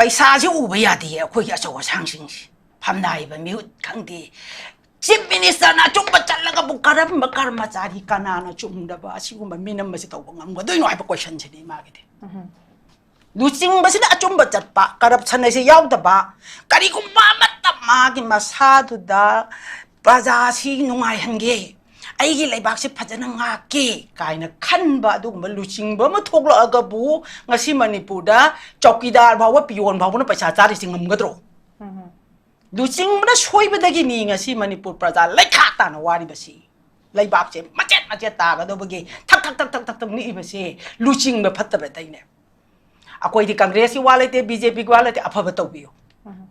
ꯄꯩꯁꯥꯁꯦ ꯎꯕ ꯌꯥꯗꯦ ꯑꯩꯈꯣꯏꯒꯤ ꯑꯆꯧ ꯑꯁꯥꯡꯁꯤꯡꯁꯦ꯫ ꯐꯝꯅꯥꯏꯕ ꯃꯤꯍꯨꯠ ꯈꯪꯗꯦ, ꯆꯤꯐ ꯃꯤꯅꯤꯁꯇꯔꯅ ꯑꯆꯨꯝꯕ ꯆꯠꯂꯒꯕꯨ ꯀꯔꯝꯕ ꯀꯔꯃꯆꯥꯔꯤ ꯀꯅꯥꯅ ꯆꯨꯝꯗꯕ ꯑꯁꯤꯒꯨꯝꯕ ꯃꯤꯅꯝ ꯑꯁꯤ ꯇꯧꯕ ꯉꯝꯒꯗꯣꯏꯅꯣ ꯍꯥꯏꯕ ꯀꯣꯏꯁꯟꯁꯤꯅꯤ ꯃꯥꯒꯤꯗꯤ꯫ ꯂꯨꯆꯤꯡꯕꯁꯤꯅ ꯑꯆꯨꯝꯕ ꯆꯠꯄ, ꯀꯔꯞꯁꯟ ꯍꯥꯏꯁꯦ ꯌꯥꯎꯗꯕ, ꯀꯔꯤꯒꯨꯝꯕ ꯑꯃꯠꯇ ꯃꯥꯒꯤ ꯃꯁꯥꯗꯨꯗ ꯄ꯭ꯔꯖꯥꯁꯤ ꯅꯨꯡꯉꯥꯏꯍꯟꯒꯦ, ꯑꯩꯒꯤ ꯂꯩꯕꯥꯛꯁꯤ ꯐꯖꯅ ꯉꯥꯛꯀꯦ ꯀꯥꯏꯅ ꯈꯟꯕ ꯑꯗꯨꯒꯨꯝꯕ ꯂꯨꯆꯤꯡꯕ ꯑꯃ ꯊꯣꯛꯂꯛꯑꯒꯕꯨ ꯉꯁꯤ ꯃꯅꯤꯄꯨꯔꯗ ꯆꯧꯀꯤꯗꯥꯔ ꯐꯥꯎꯕ, ꯄꯤꯌꯣꯟ ꯐꯥꯎꯕꯅ ꯄꯩꯁꯥ ꯆꯥꯔꯤꯁꯤ ꯉꯝꯒꯗ꯭ꯔꯣ? ꯂꯨꯆꯤꯡꯕꯅ ꯁꯣꯏꯕꯗꯒꯤꯅꯤ ꯉꯁꯤ ꯃꯅꯤꯄꯨꯔ ꯄ꯭ꯔꯖꯥ ꯂꯩꯈꯥ ꯇꯥꯅ ꯋꯥꯔꯤꯕꯁꯤ꯫ ꯂꯩꯕꯥꯛꯁꯦ ꯃꯆꯦꯠ ꯃꯆꯦꯠ ꯇꯥꯒꯗꯧꯕꯒꯤ ꯊꯛ ꯊꯛ ꯊꯛ ꯊꯛ ꯊꯛ ꯅꯤꯛꯏꯕꯁꯦ ꯂꯨꯆꯤꯡꯕ ꯐꯠꯇꯕꯗꯩꯅꯦ꯫ ꯑꯩꯈꯣꯏꯗꯤ ꯀꯪꯒ꯭ꯔꯦꯁꯀꯤ ꯋꯥ ꯂꯩꯇꯦ, ꯕꯤ ꯖꯦ ꯄꯤꯒꯤ ꯋꯥ ꯂꯩꯇꯦ, ꯑꯐꯕ ꯇꯧꯕꯤꯌꯨ꯫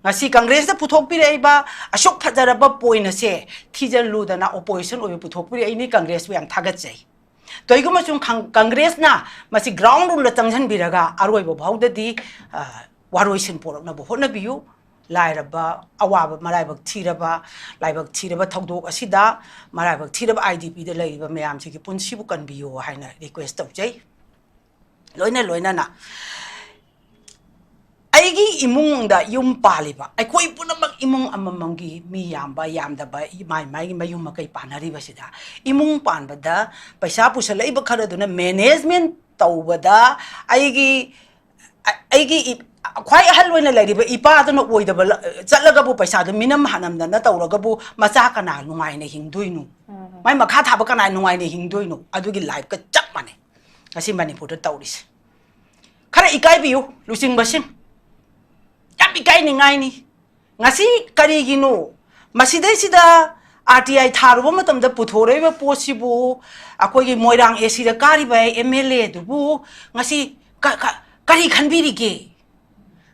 ꯉꯁꯤ ꯀꯪꯒ꯭ꯔꯦꯁꯇ ꯄꯨꯊꯣꯛꯄꯤꯔꯛꯏꯕ ꯑꯁꯨꯛ ꯐꯖꯔꯕ ꯄꯣꯏꯟ ꯑꯁꯦ ꯊꯤꯖꯤꯜꯂꯨꯗꯅ ꯑꯣꯄꯣꯖꯤꯁꯟ ꯑꯣꯏꯕ ꯄꯨꯊꯣꯛꯄꯤꯔꯛꯏꯅꯤ, ꯀꯪꯒ꯭ꯔꯦꯁꯄꯨ ꯌꯥꯝ ꯊꯥꯒꯠꯆꯩ꯫ ꯀꯩꯒꯨꯝꯕ ꯁꯨꯝ ꯈꯪ-, ꯀꯪꯒ꯭ꯔꯦꯁꯅ ꯃꯁꯤ ꯒ꯭ꯔꯥꯎꯟ ꯔꯨꯜꯗ ꯆꯪꯁꯤꯟꯕꯤꯔꯒ ꯑꯔꯣꯏꯕ ꯐꯥꯎꯗꯗꯤ, ꯑ, ꯋꯥꯔꯣꯏꯁꯤꯟ ꯄꯣꯔꯛꯅꯕ ꯍꯣꯠꯅꯕꯤꯌꯨ꯫ ꯂꯥꯏꯔꯕ, ꯑꯋꯥꯕ, ꯃꯔꯥꯏꯕꯛ ꯊꯤꯔꯕ, ꯂꯥꯏꯕꯛ ꯊꯤꯔꯕ ꯊꯧꯗꯣꯛ ꯑꯁꯤꯗ ꯃꯔꯥꯏꯕꯛ ꯊꯤꯔꯕ ꯑꯥꯏ ꯗꯤ ꯄꯤꯗ ꯂꯩꯔꯤꯕ ꯃꯌꯥꯝꯁꯤꯒꯤ ꯄꯨꯟꯁꯤꯕꯨ ꯀꯟꯕꯤꯌꯨ ꯍꯥꯏꯅ ꯔꯤꯀ꯭ꯋꯦꯁ ꯇꯧꯖꯩ꯫ ꯂꯣꯏꯅ ꯂꯣꯏꯅꯅ ꯑꯩꯒꯤ ꯏꯃꯨꯡꯗ ꯌꯨꯝ ꯄꯥꯜꯂꯤꯕ ꯑꯩꯈꯣꯏ ꯄꯨꯝꯅꯃꯛ ꯏꯃꯨꯡ ꯑꯃꯃꯝꯒꯤ ꯃꯤ ꯌꯥꯝꯕ ꯌꯥꯝꯗꯕ ꯃꯥꯏ ꯃꯥꯏꯒꯤ ꯃꯌꯨꯝ ꯃꯀꯩ ꯄꯥꯟꯅꯔꯤꯕꯁꯤꯗ ꯏꯃꯨꯡ ꯄꯥꯟꯕꯗ ꯄꯩꯁꯥ ꯄꯨꯁꯜꯂꯛꯏꯕ ꯈꯔꯗꯨꯅ ꯃꯦꯅꯦꯖꯃꯦꯟ ꯇꯧꯕꯗ ꯑꯩꯒꯤ ꯑ-, ꯑꯩꯒꯤ ꯏ-, ꯈ꯭ꯋꯥꯏ ꯑꯍꯜ ꯑꯣꯏꯅ ꯂꯩꯔꯤꯕ ꯏꯄꯥꯗꯨꯅ ꯑꯣꯏꯗꯕ ꯂ-, ꯆꯠꯂꯒꯕꯨ ꯄꯩꯁꯥꯗꯨ ꯃꯤꯅꯝ ꯍꯥꯅꯝꯗꯅ ꯇꯧꯔꯒꯕꯨ ꯃꯆꯥ ꯀꯅꯥ ꯅꯨꯡꯉꯥꯏꯅ ꯍꯤꯡꯗꯣꯏꯅꯣ? ꯃꯥꯏ ꯃꯈꯥ ꯊꯥꯕ ꯀꯅꯥ ꯅꯨꯡꯉꯥꯏꯅ ꯍꯤꯡꯗꯣꯏꯅꯣ? ꯑꯗꯨꯒꯤ ꯂꯥꯏꯐꯀ ꯆꯞ ꯃꯥꯟꯅꯩ ꯉꯁꯤ ꯃꯅꯤꯄꯨꯔꯗ ꯇꯧꯔꯤꯁꯦ꯫ ꯈꯔ ꯏꯀꯥꯏꯕꯤꯌꯨ ꯂꯨꯆꯤꯡꯕꯁꯤꯡ, ꯌꯥꯝ ꯏꯀꯥꯏꯅꯤꯡꯉꯥꯏꯅꯤ꯫ ꯉꯁꯤ ꯀꯔꯤꯒꯤꯅꯣ ꯃꯁꯤꯗꯩꯁꯤꯗ ꯑꯥꯔ ꯇꯤ ꯑꯥꯏ ꯊꯥꯔꯨꯕ ꯃꯇꯝꯗ ꯄꯨꯊꯣꯔꯛꯏꯕ ꯄꯣꯠꯁꯤꯕꯨ ꯑꯩꯈꯣꯏꯒꯤ ꯃꯣꯏꯔꯥꯡ ꯑꯦ ꯁꯤꯗ ꯀꯥꯔꯤꯕ ꯑꯦꯝ ꯑꯦꯜ ꯑꯦꯗꯨꯕꯨ ꯉꯁꯤ ꯀ-, ꯀ-, ꯀꯔꯤ ꯈꯟꯕꯤꯔꯤꯒꯦ?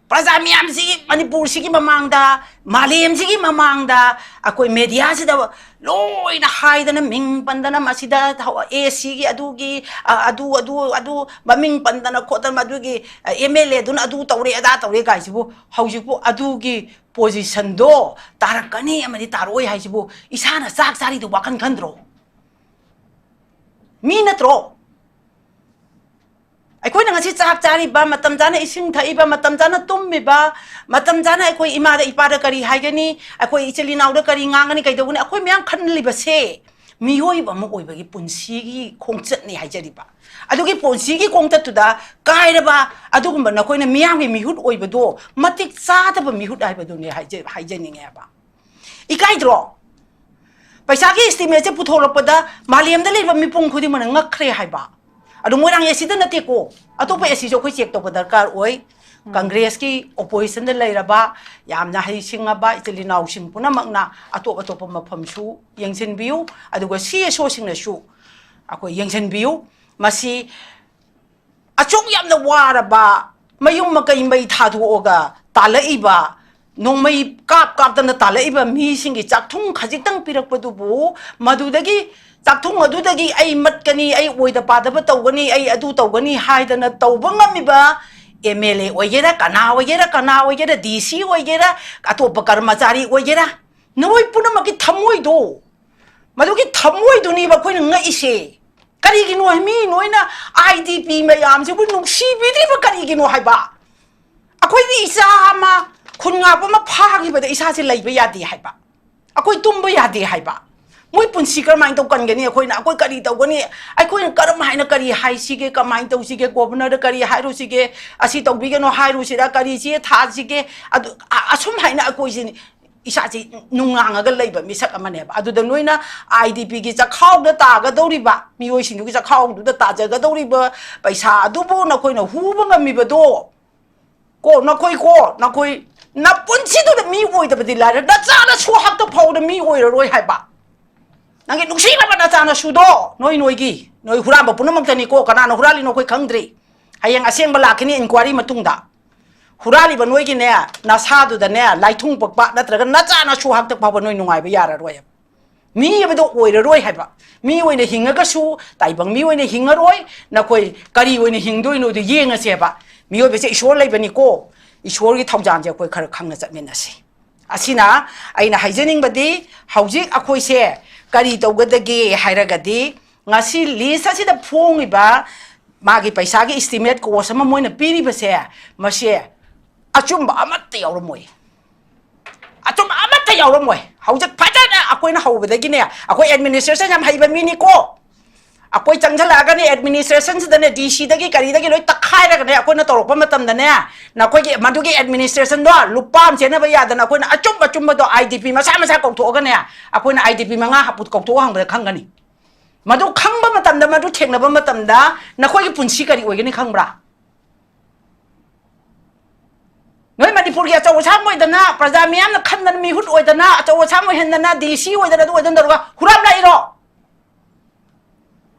ꯄ꯭ꯔꯖꯥ ꯃꯌꯥꯝꯁꯤꯒꯤ, ꯃꯅꯤꯄꯨꯔꯁꯤꯒꯤ ꯃꯃꯥꯡꯗ, ꯃꯥꯂꯦꯝꯁꯤꯒꯤ ꯃꯃꯥꯡꯗ ꯑꯩꯈꯣꯏ ꯃꯦꯗꯤꯌꯥꯁꯤꯗ ꯂꯣꯏꯅ ꯍꯥꯏꯗꯅ, ꯃꯤꯡ ꯄꯟꯗꯅ, ꯃꯁꯤꯗ ꯑꯦ ꯁꯤꯒꯤ ꯑꯗꯨꯒꯤ, ꯑ, ꯑꯗꯨ, ꯑꯗꯨ, ꯑꯗꯨ ꯃꯃꯤꯡ ꯄꯟꯗꯅ ꯈꯣꯠꯇꯅ, ꯃꯗꯨꯒꯤ ꯑꯦꯝ ꯑꯦꯜ ꯑꯦꯗꯨꯅ ꯑꯗꯨ ꯇꯧꯔꯦ, ꯑꯗꯥ ꯇꯧꯔꯦ ꯀꯥꯏꯁꯤꯕꯨ ꯍꯧꯖꯤꯛꯄꯨ ꯑꯗꯨꯒꯤ ꯄꯣꯖꯤꯁꯟꯗꯣ ꯇꯥꯔꯛꯀꯅꯤ ꯑꯃꯗꯤ ꯇꯥꯔꯛꯑꯣꯏ ꯍꯥꯏꯁꯤꯕꯨ ꯏꯁꯥꯅ ꯆꯥꯛ ꯆꯥꯔꯤꯗꯨ ꯋꯥꯈꯜ ꯈꯟꯗ꯭ꯔꯣ? ꯃꯤ ꯅꯠꯇ꯭ꯔꯣ? ꯑꯩꯈꯣꯏꯅ ꯉꯁꯤ ꯆꯥꯛ ꯆꯥꯔꯤꯕ, ꯃꯇꯝ ꯆꯥꯅ ꯏꯁꯤꯡ ꯊꯛꯏꯕ, ꯃꯇꯝ ꯆꯥꯅ ꯇꯨꯝꯃꯤꯕ, ꯃꯇꯝ ꯆꯥꯅ ꯑꯩꯈꯣꯏ ꯏꯃꯥꯗ ꯏꯄꯥꯗ ꯀꯔꯤ ꯍꯥꯏꯒꯅꯤ, ꯑꯩꯈꯣꯏ ꯏꯆꯤꯜ ꯏꯅꯥꯎꯗ ꯀꯔꯤ ꯉꯥꯡꯒꯅꯤ, ꯀꯩꯗꯧꯒꯅꯤ, ꯑꯩꯈꯣꯏ ꯃꯌꯥꯝ ꯈꯟꯂꯤꯕꯁꯦ ꯃꯤꯑꯣꯏꯕ ꯑꯃ ꯑꯣꯏꯕꯒꯤ ꯄꯨꯟꯁꯤꯒꯤ ꯈꯣꯡꯆꯠꯅꯤ ꯍꯥꯏꯖꯔꯤꯕ꯫ ꯑꯗꯨꯒꯤ ꯄꯨꯟꯁꯤꯒꯤ ꯈꯣꯡꯆꯠꯇꯨꯗ ꯀꯥꯏꯔꯕ ꯑꯗꯨꯒꯨꯝꯕ ꯅꯈꯣꯏꯅ ꯃꯤꯌꯥꯝꯒꯤ ꯃꯤꯍꯨꯠ ꯑꯣꯏꯕꯗꯣ ꯃꯇꯤꯛ ꯆꯥꯗꯕ ꯃꯤꯍꯨꯠ ꯍꯥꯏꯕꯗꯨꯅꯤ ꯍꯥꯏꯖ-, ꯍꯥꯏꯖꯅꯤꯡꯉꯦꯕ꯫ ꯏꯀꯥꯏꯗ꯭ꯔꯣ? ꯄꯩꯁꯥꯒꯤ estimateꯁꯦ ꯄꯨꯊꯣꯔꯛꯄꯗ ꯃꯥꯂꯦꯝꯗ ꯂꯩꯕ ꯃꯤꯄꯨꯝ ꯈꯨꯗꯤꯡꯃꯛꯅ ꯉꯛꯈ꯭ꯔꯦ ꯍꯥꯏꯕ꯫ ꯑꯗꯣ ꯃꯣꯏꯔꯥꯡ ꯑꯦꯁꯤꯗ ꯅꯠꯇꯦꯀꯣ, ꯑꯇꯣꯞꯄ ꯑꯦꯁꯤꯁꯨ ꯑꯩꯈꯣꯏ check ꯇꯧꯕ ꯗꯔꯀꯥꯔ ꯑꯣꯏ꯫ ꯎꯝ꯫ Congressꯀꯤ oppositionꯗ ꯂꯩꯔꯕ, ꯌꯥꯝꯅ ꯍꯩꯁꯤꯡꯉꯕ ꯏꯆꯤꯜ ꯏꯅꯥꯎꯁꯤꯡ ꯄꯨꯝꯅꯃꯛꯅ ꯑꯇꯣꯞ ꯑꯇꯣꯞꯄ ꯃꯐꯝꯁꯨ ꯌꯦꯡꯁꯤꯟꯕꯤꯌꯨ, ꯑꯗꯨꯒ CSOꯁꯤꯡꯅꯁꯨ ꯑꯩꯈꯣꯏ ꯌꯦꯡꯁꯤꯟꯕꯤꯌꯨ꯫ ꯃꯁꯤ ꯑꯁꯨꯛ ꯌꯥꯝꯅ ꯋꯥꯔꯕ, ꯃꯌꯨꯝ ꯃꯀꯩ ꯃꯩ ꯊꯥꯗꯣꯛꯑꯒ ꯇꯥꯜꯂꯛꯏꯕ, ꯅꯣꯡꯃꯩ ꯀꯥꯞ ꯀꯥꯞꯇꯅ ꯇꯥꯜꯂꯛꯏꯕ ꯃꯤꯁꯤꯡꯒꯤ ꯆꯥꯛꯊꯨꯡ ꯈꯖꯤꯛꯇꯪ ꯄꯤꯔꯛꯄꯗꯨꯕꯨ, ꯃꯗꯨꯗꯒꯤ ꯆꯥꯛꯊꯨꯡ ꯑꯗꯨꯗꯒꯤ ꯑꯩ ꯃꯠꯀꯅꯤ, ꯑꯩ ꯑꯣꯏꯗ ꯄꯥꯗꯕ ꯇꯧꯒꯅꯤ, ꯑꯩ ꯑꯗꯨ ꯇꯧꯒꯅꯤ ꯍꯥꯏꯗꯅ ꯇꯧꯕ ꯉꯝꯃꯤꯕ MLA ꯑꯣꯏꯒꯦꯔꯥ, ꯀꯅꯥ ꯑꯣꯏꯒꯦꯔꯥ, ꯀꯅꯥ ꯑꯣꯏꯒꯦꯔꯥ, DC ꯑꯣꯏꯒꯦꯔꯥ, ꯑꯇꯣꯞꯄ ꯀꯔꯃꯆꯥꯔꯤ ꯑꯣꯏꯒꯦꯔꯥ, ꯅꯈꯣꯏ ꯄꯨꯝꯅꯃꯛꯀꯤ ꯊꯃꯣꯏꯗꯣ, ꯃꯗꯨꯒꯤ ꯊꯃꯣꯏꯗꯨꯅꯦꯕ ꯑꯩꯈꯣꯏꯅ ꯉꯛꯏꯁꯦ꯫ ꯀꯔꯤꯒꯤꯅꯣ ꯍꯥꯏ, ꯃꯤ ꯅꯣꯏꯅ IDP ꯃꯌꯥꯝꯁꯤꯕꯨ ꯅꯨꯡꯁꯤꯕꯤꯗ꯭ꯔꯤꯕ ꯀꯔꯤꯒꯤꯅꯣ ꯍꯥꯏꯕ? ꯑꯩꯈꯣꯏꯗꯤ ꯏꯆꯥ ꯑꯃ, ꯈꯨꯟ ꯉꯥꯛꯄ ꯑꯃ ꯐꯥꯈꯤꯕꯗ ꯏꯁꯥꯁꯦ ꯂꯩꯕ ꯌꯥꯗꯦ ꯍꯥꯏꯕ, ꯑꯩꯈꯣꯏ ꯇꯨꯝꯕ ꯌꯥꯗꯦ ꯍꯥꯏꯕ꯫ ꯃꯣꯏ ꯄꯨꯟꯁꯤ ꯀꯔꯝꯍꯥꯏꯅ ꯇꯧ ꯀꯟꯒꯅꯤ? ꯑꯩꯈꯣꯏꯅ, ꯑꯩꯈꯣꯏ ꯀꯔꯤ ꯇꯧꯒꯅꯤ? ꯑꯩꯈꯣꯏꯅ ꯀꯔꯝ ꯍꯥꯏꯅ ꯀꯔꯤ ꯍꯥꯏꯁꯤꯒꯦ? ꯀꯃꯥꯏꯅ ꯇꯧꯁꯤꯒꯦ? Governorꯗ ꯀꯔꯤ ꯍꯥꯏꯔꯨꯁꯤꯒꯦ? ꯑꯁꯤ ꯇꯧꯕꯤꯒꯅꯣ ꯍꯥꯏꯔꯨꯁꯤꯔꯥ? ꯀꯔꯤ ꯆꯦ ꯊꯥꯁꯤꯒꯦ? ꯑꯗꯨ, ꯑ-, ꯑꯁꯨꯝ ꯍꯥꯏꯅ ꯑꯩꯈꯣꯏꯁꯦ ꯏꯁꯥꯁꯤ ꯅꯨꯡꯉꯥꯡꯉꯒ ꯂꯩꯕ ꯃꯤꯁꯛ ꯑꯃꯅꯦꯕ꯫ ꯑꯗꯨꯗ ꯅꯣꯏꯅ IDPꯒꯤ ꯆꯈꯥꯎꯗ ꯇꯥꯒꯗꯧꯔꯤꯕ, ꯃꯤꯑꯣꯏꯁꯤꯡꯗꯨꯒꯤ ꯆꯈꯥꯎꯗꯨꯗ ꯇꯥꯖꯒꯗꯧꯔꯤꯕ ꯄꯩꯁꯥ ꯑꯗꯨꯕꯨ ꯅꯈꯣꯏꯅ ꯍꯨꯕ ꯉꯝꯃꯤꯕꯗꯣ, ꯀꯣ, ꯅꯈꯣꯏ, ꯀꯣ, ꯅꯈꯣꯏ ꯅꯄꯨꯟꯁꯤꯗꯨꯗ ꯃꯤ ꯑꯣꯏꯗꯕꯗꯤ ꯂꯥꯏꯔ, ꯅꯆꯥꯅꯁꯨ ꯍꯛꯇ ꯐꯥꯎꯗ ꯃꯤ ꯑꯣꯏꯔꯔꯣꯏ ꯍꯥꯏꯕ꯫ ꯅꯪꯒꯤ ꯅꯨꯡꯁꯤꯔꯕ ꯅꯆꯥꯅꯁꯨꯗꯣ, ꯅꯣꯏ, ꯅꯣꯏꯒꯤ, ꯅꯣꯏ ꯍꯨꯔꯥꯟꯕ ꯄꯨꯝꯅꯃꯛꯇꯅꯤꯀꯣ, ꯀꯅꯥꯅ ꯍꯨꯔꯥꯜꯂꯤꯅꯣ ꯑꯩꯈꯣꯏ ꯈꯪꯗ꯭ꯔꯤ꯫ ꯍꯌꯦꯡ ꯑꯁꯦꯡꯕ ꯂꯥꯛꯈꯤꯅꯤ inquiry ꯃꯇꯨꯡꯗ꯫ ꯍꯨꯔꯥꯜꯂꯤꯕ ꯅꯣꯏꯒꯤꯅꯦ, ꯅꯁꯥꯗꯨꯗꯅꯦ, ꯂꯥꯏꯊꯨꯡ ꯄꯛꯄ ꯅꯠꯇ꯭ꯔꯒ ꯅꯆꯥ ꯅꯁꯨ ꯍꯥꯛꯇꯛ ꯐꯥꯎꯕ ꯅꯣꯏ ꯅꯨꯡꯉꯥꯏꯕ ꯌꯥꯔꯔꯣꯏ꯫ ꯃꯤ ꯍꯥꯏꯕꯗꯣ ꯑꯣꯏꯔꯔꯣꯏ ꯍꯥꯏꯕ꯫ ꯃꯤ ꯑꯣꯏꯅ ꯍꯤꯡꯉꯒꯁꯨ ꯇꯥꯏꯕꯪ ꯃꯤ ꯑꯣꯏꯅ ꯍꯤꯡꯉꯔꯣꯏ꯫ ꯅꯈꯣꯏ ꯀꯔꯤ ꯑꯣꯏꯅ ꯍꯤꯡꯗꯣꯏꯅꯣꯗꯣ ꯌꯦꯡꯉꯁꯦꯕ꯫ ꯃꯤꯑꯣꯏꯕꯁꯦ ꯏꯁꯣꯔ ꯂꯩꯕꯅꯤꯀꯣ, ꯏꯁꯣꯔꯒꯤ ꯊꯧꯖꯥꯜꯁꯦ ꯑꯩꯈꯣꯏ ꯈꯔ ꯈꯪꯅ ꯆꯠꯃꯤꯟꯅꯁꯤ꯫ ꯑꯁꯤꯅ ꯑꯩꯅ ꯍꯥꯏꯖꯅꯤꯡꯕꯗꯤ, ꯍꯧꯖꯤꯛ ꯑꯩꯈꯣꯏꯁꯦ ꯀꯔꯤ ꯇꯧꯒꯗꯒꯦ ꯍꯥꯏꯔꯒꯗꯤ, ꯉꯁꯤ list ꯑꯁꯤꯗ ꯐꯣꯡꯉꯤꯕ ꯃꯥꯒꯤ ꯄꯩꯁꯥꯒꯤ estimate cost ꯑꯃ ꯃꯣꯏꯅ ꯄꯤꯔꯤꯕꯁꯦ, ꯃꯁꯦ ꯑꯆꯨꯝꯕ ꯑꯃꯠꯇ ꯌꯥꯎꯔꯝꯃꯣꯏ꯫ ꯑꯆꯨꯝꯕ ꯑꯃꯠꯇ ꯌꯥꯎꯔꯝꯃꯣꯏ꯫ ꯍꯧꯖꯤꯛ ꯐꯖꯅ ꯑꯩꯈꯣꯏꯅ ꯍꯧꯕꯗꯒꯤꯅꯦ, ꯑꯩꯈꯣꯏ administration ꯌꯥꯝ ꯍꯩꯕ ꯃꯤꯅꯤꯀꯣ꯫ ꯑꯩꯈꯣꯏ ꯆꯪꯁꯤꯜꯂꯛꯑꯒꯅꯦ, administration ꯁꯤꯗꯅꯦ, D C ꯗꯒꯤ ꯀꯔꯤꯗꯒꯤ ꯂꯣꯏ ꯇꯛꯈꯥꯏꯔꯒꯅꯦ, ꯑꯩꯈꯣꯏꯅ ꯇꯧꯔꯛꯄ ꯃꯇꯝꯗꯅꯦ, ꯅꯈꯣꯏꯒꯤ ꯃꯗꯨꯒꯤ administration ꯗꯣ ꯂꯨꯄꯥ ꯑꯃ ꯆꯦꯟꯅꯕ ꯌꯥꯗꯅ ꯑꯩꯈꯣꯏꯅ ꯑꯆꯨꯝ ꯑꯆꯨꯝꯕꯗꯣ I D P ꯃꯁꯥ ꯃꯁꯥ ꯀꯧꯊꯣꯛꯑꯒꯅꯦ, ꯑꯩꯈꯣꯏꯅ I D P ꯃꯉꯥ ꯍꯥꯞꯄꯨ ꯀꯧꯊꯣꯛꯑ ꯍꯪꯕꯗ ꯈꯪꯒꯅꯤ꯫ ꯃꯗꯨ ꯈꯪꯕ ꯃꯇꯝꯗ, ꯃꯗꯨ ꯊꯦꯡꯅꯕ ꯃꯇꯝꯗ ꯅꯈꯣꯏꯒꯤ ꯄꯨꯟꯁꯤ ꯀꯔꯤ ꯑꯣꯏꯒꯅꯤ ꯈꯪꯕ꯭ꯔꯥ? ꯅꯣꯏ ꯃꯅꯤꯄꯨꯔꯒꯤ ꯑꯆꯧ ꯑꯁꯥꯡ ꯑꯣꯏꯗꯅ, ꯄ꯭ꯔꯖꯥ ꯃꯤꯌꯥꯝꯅ ꯈꯟꯗꯅ, ꯃꯤꯍꯨꯠ ꯑꯣꯏꯗꯅ, ꯑꯆꯧ ꯑꯁꯥꯡ ꯑꯣꯏꯍꯟꯗꯅ, D C ꯑꯣꯏꯗꯅ, ꯑꯗꯨ ꯑꯣꯏꯗꯅ ꯇꯧꯔꯒ ꯍꯨꯔꯥꯟꯂꯛꯏꯔꯣ?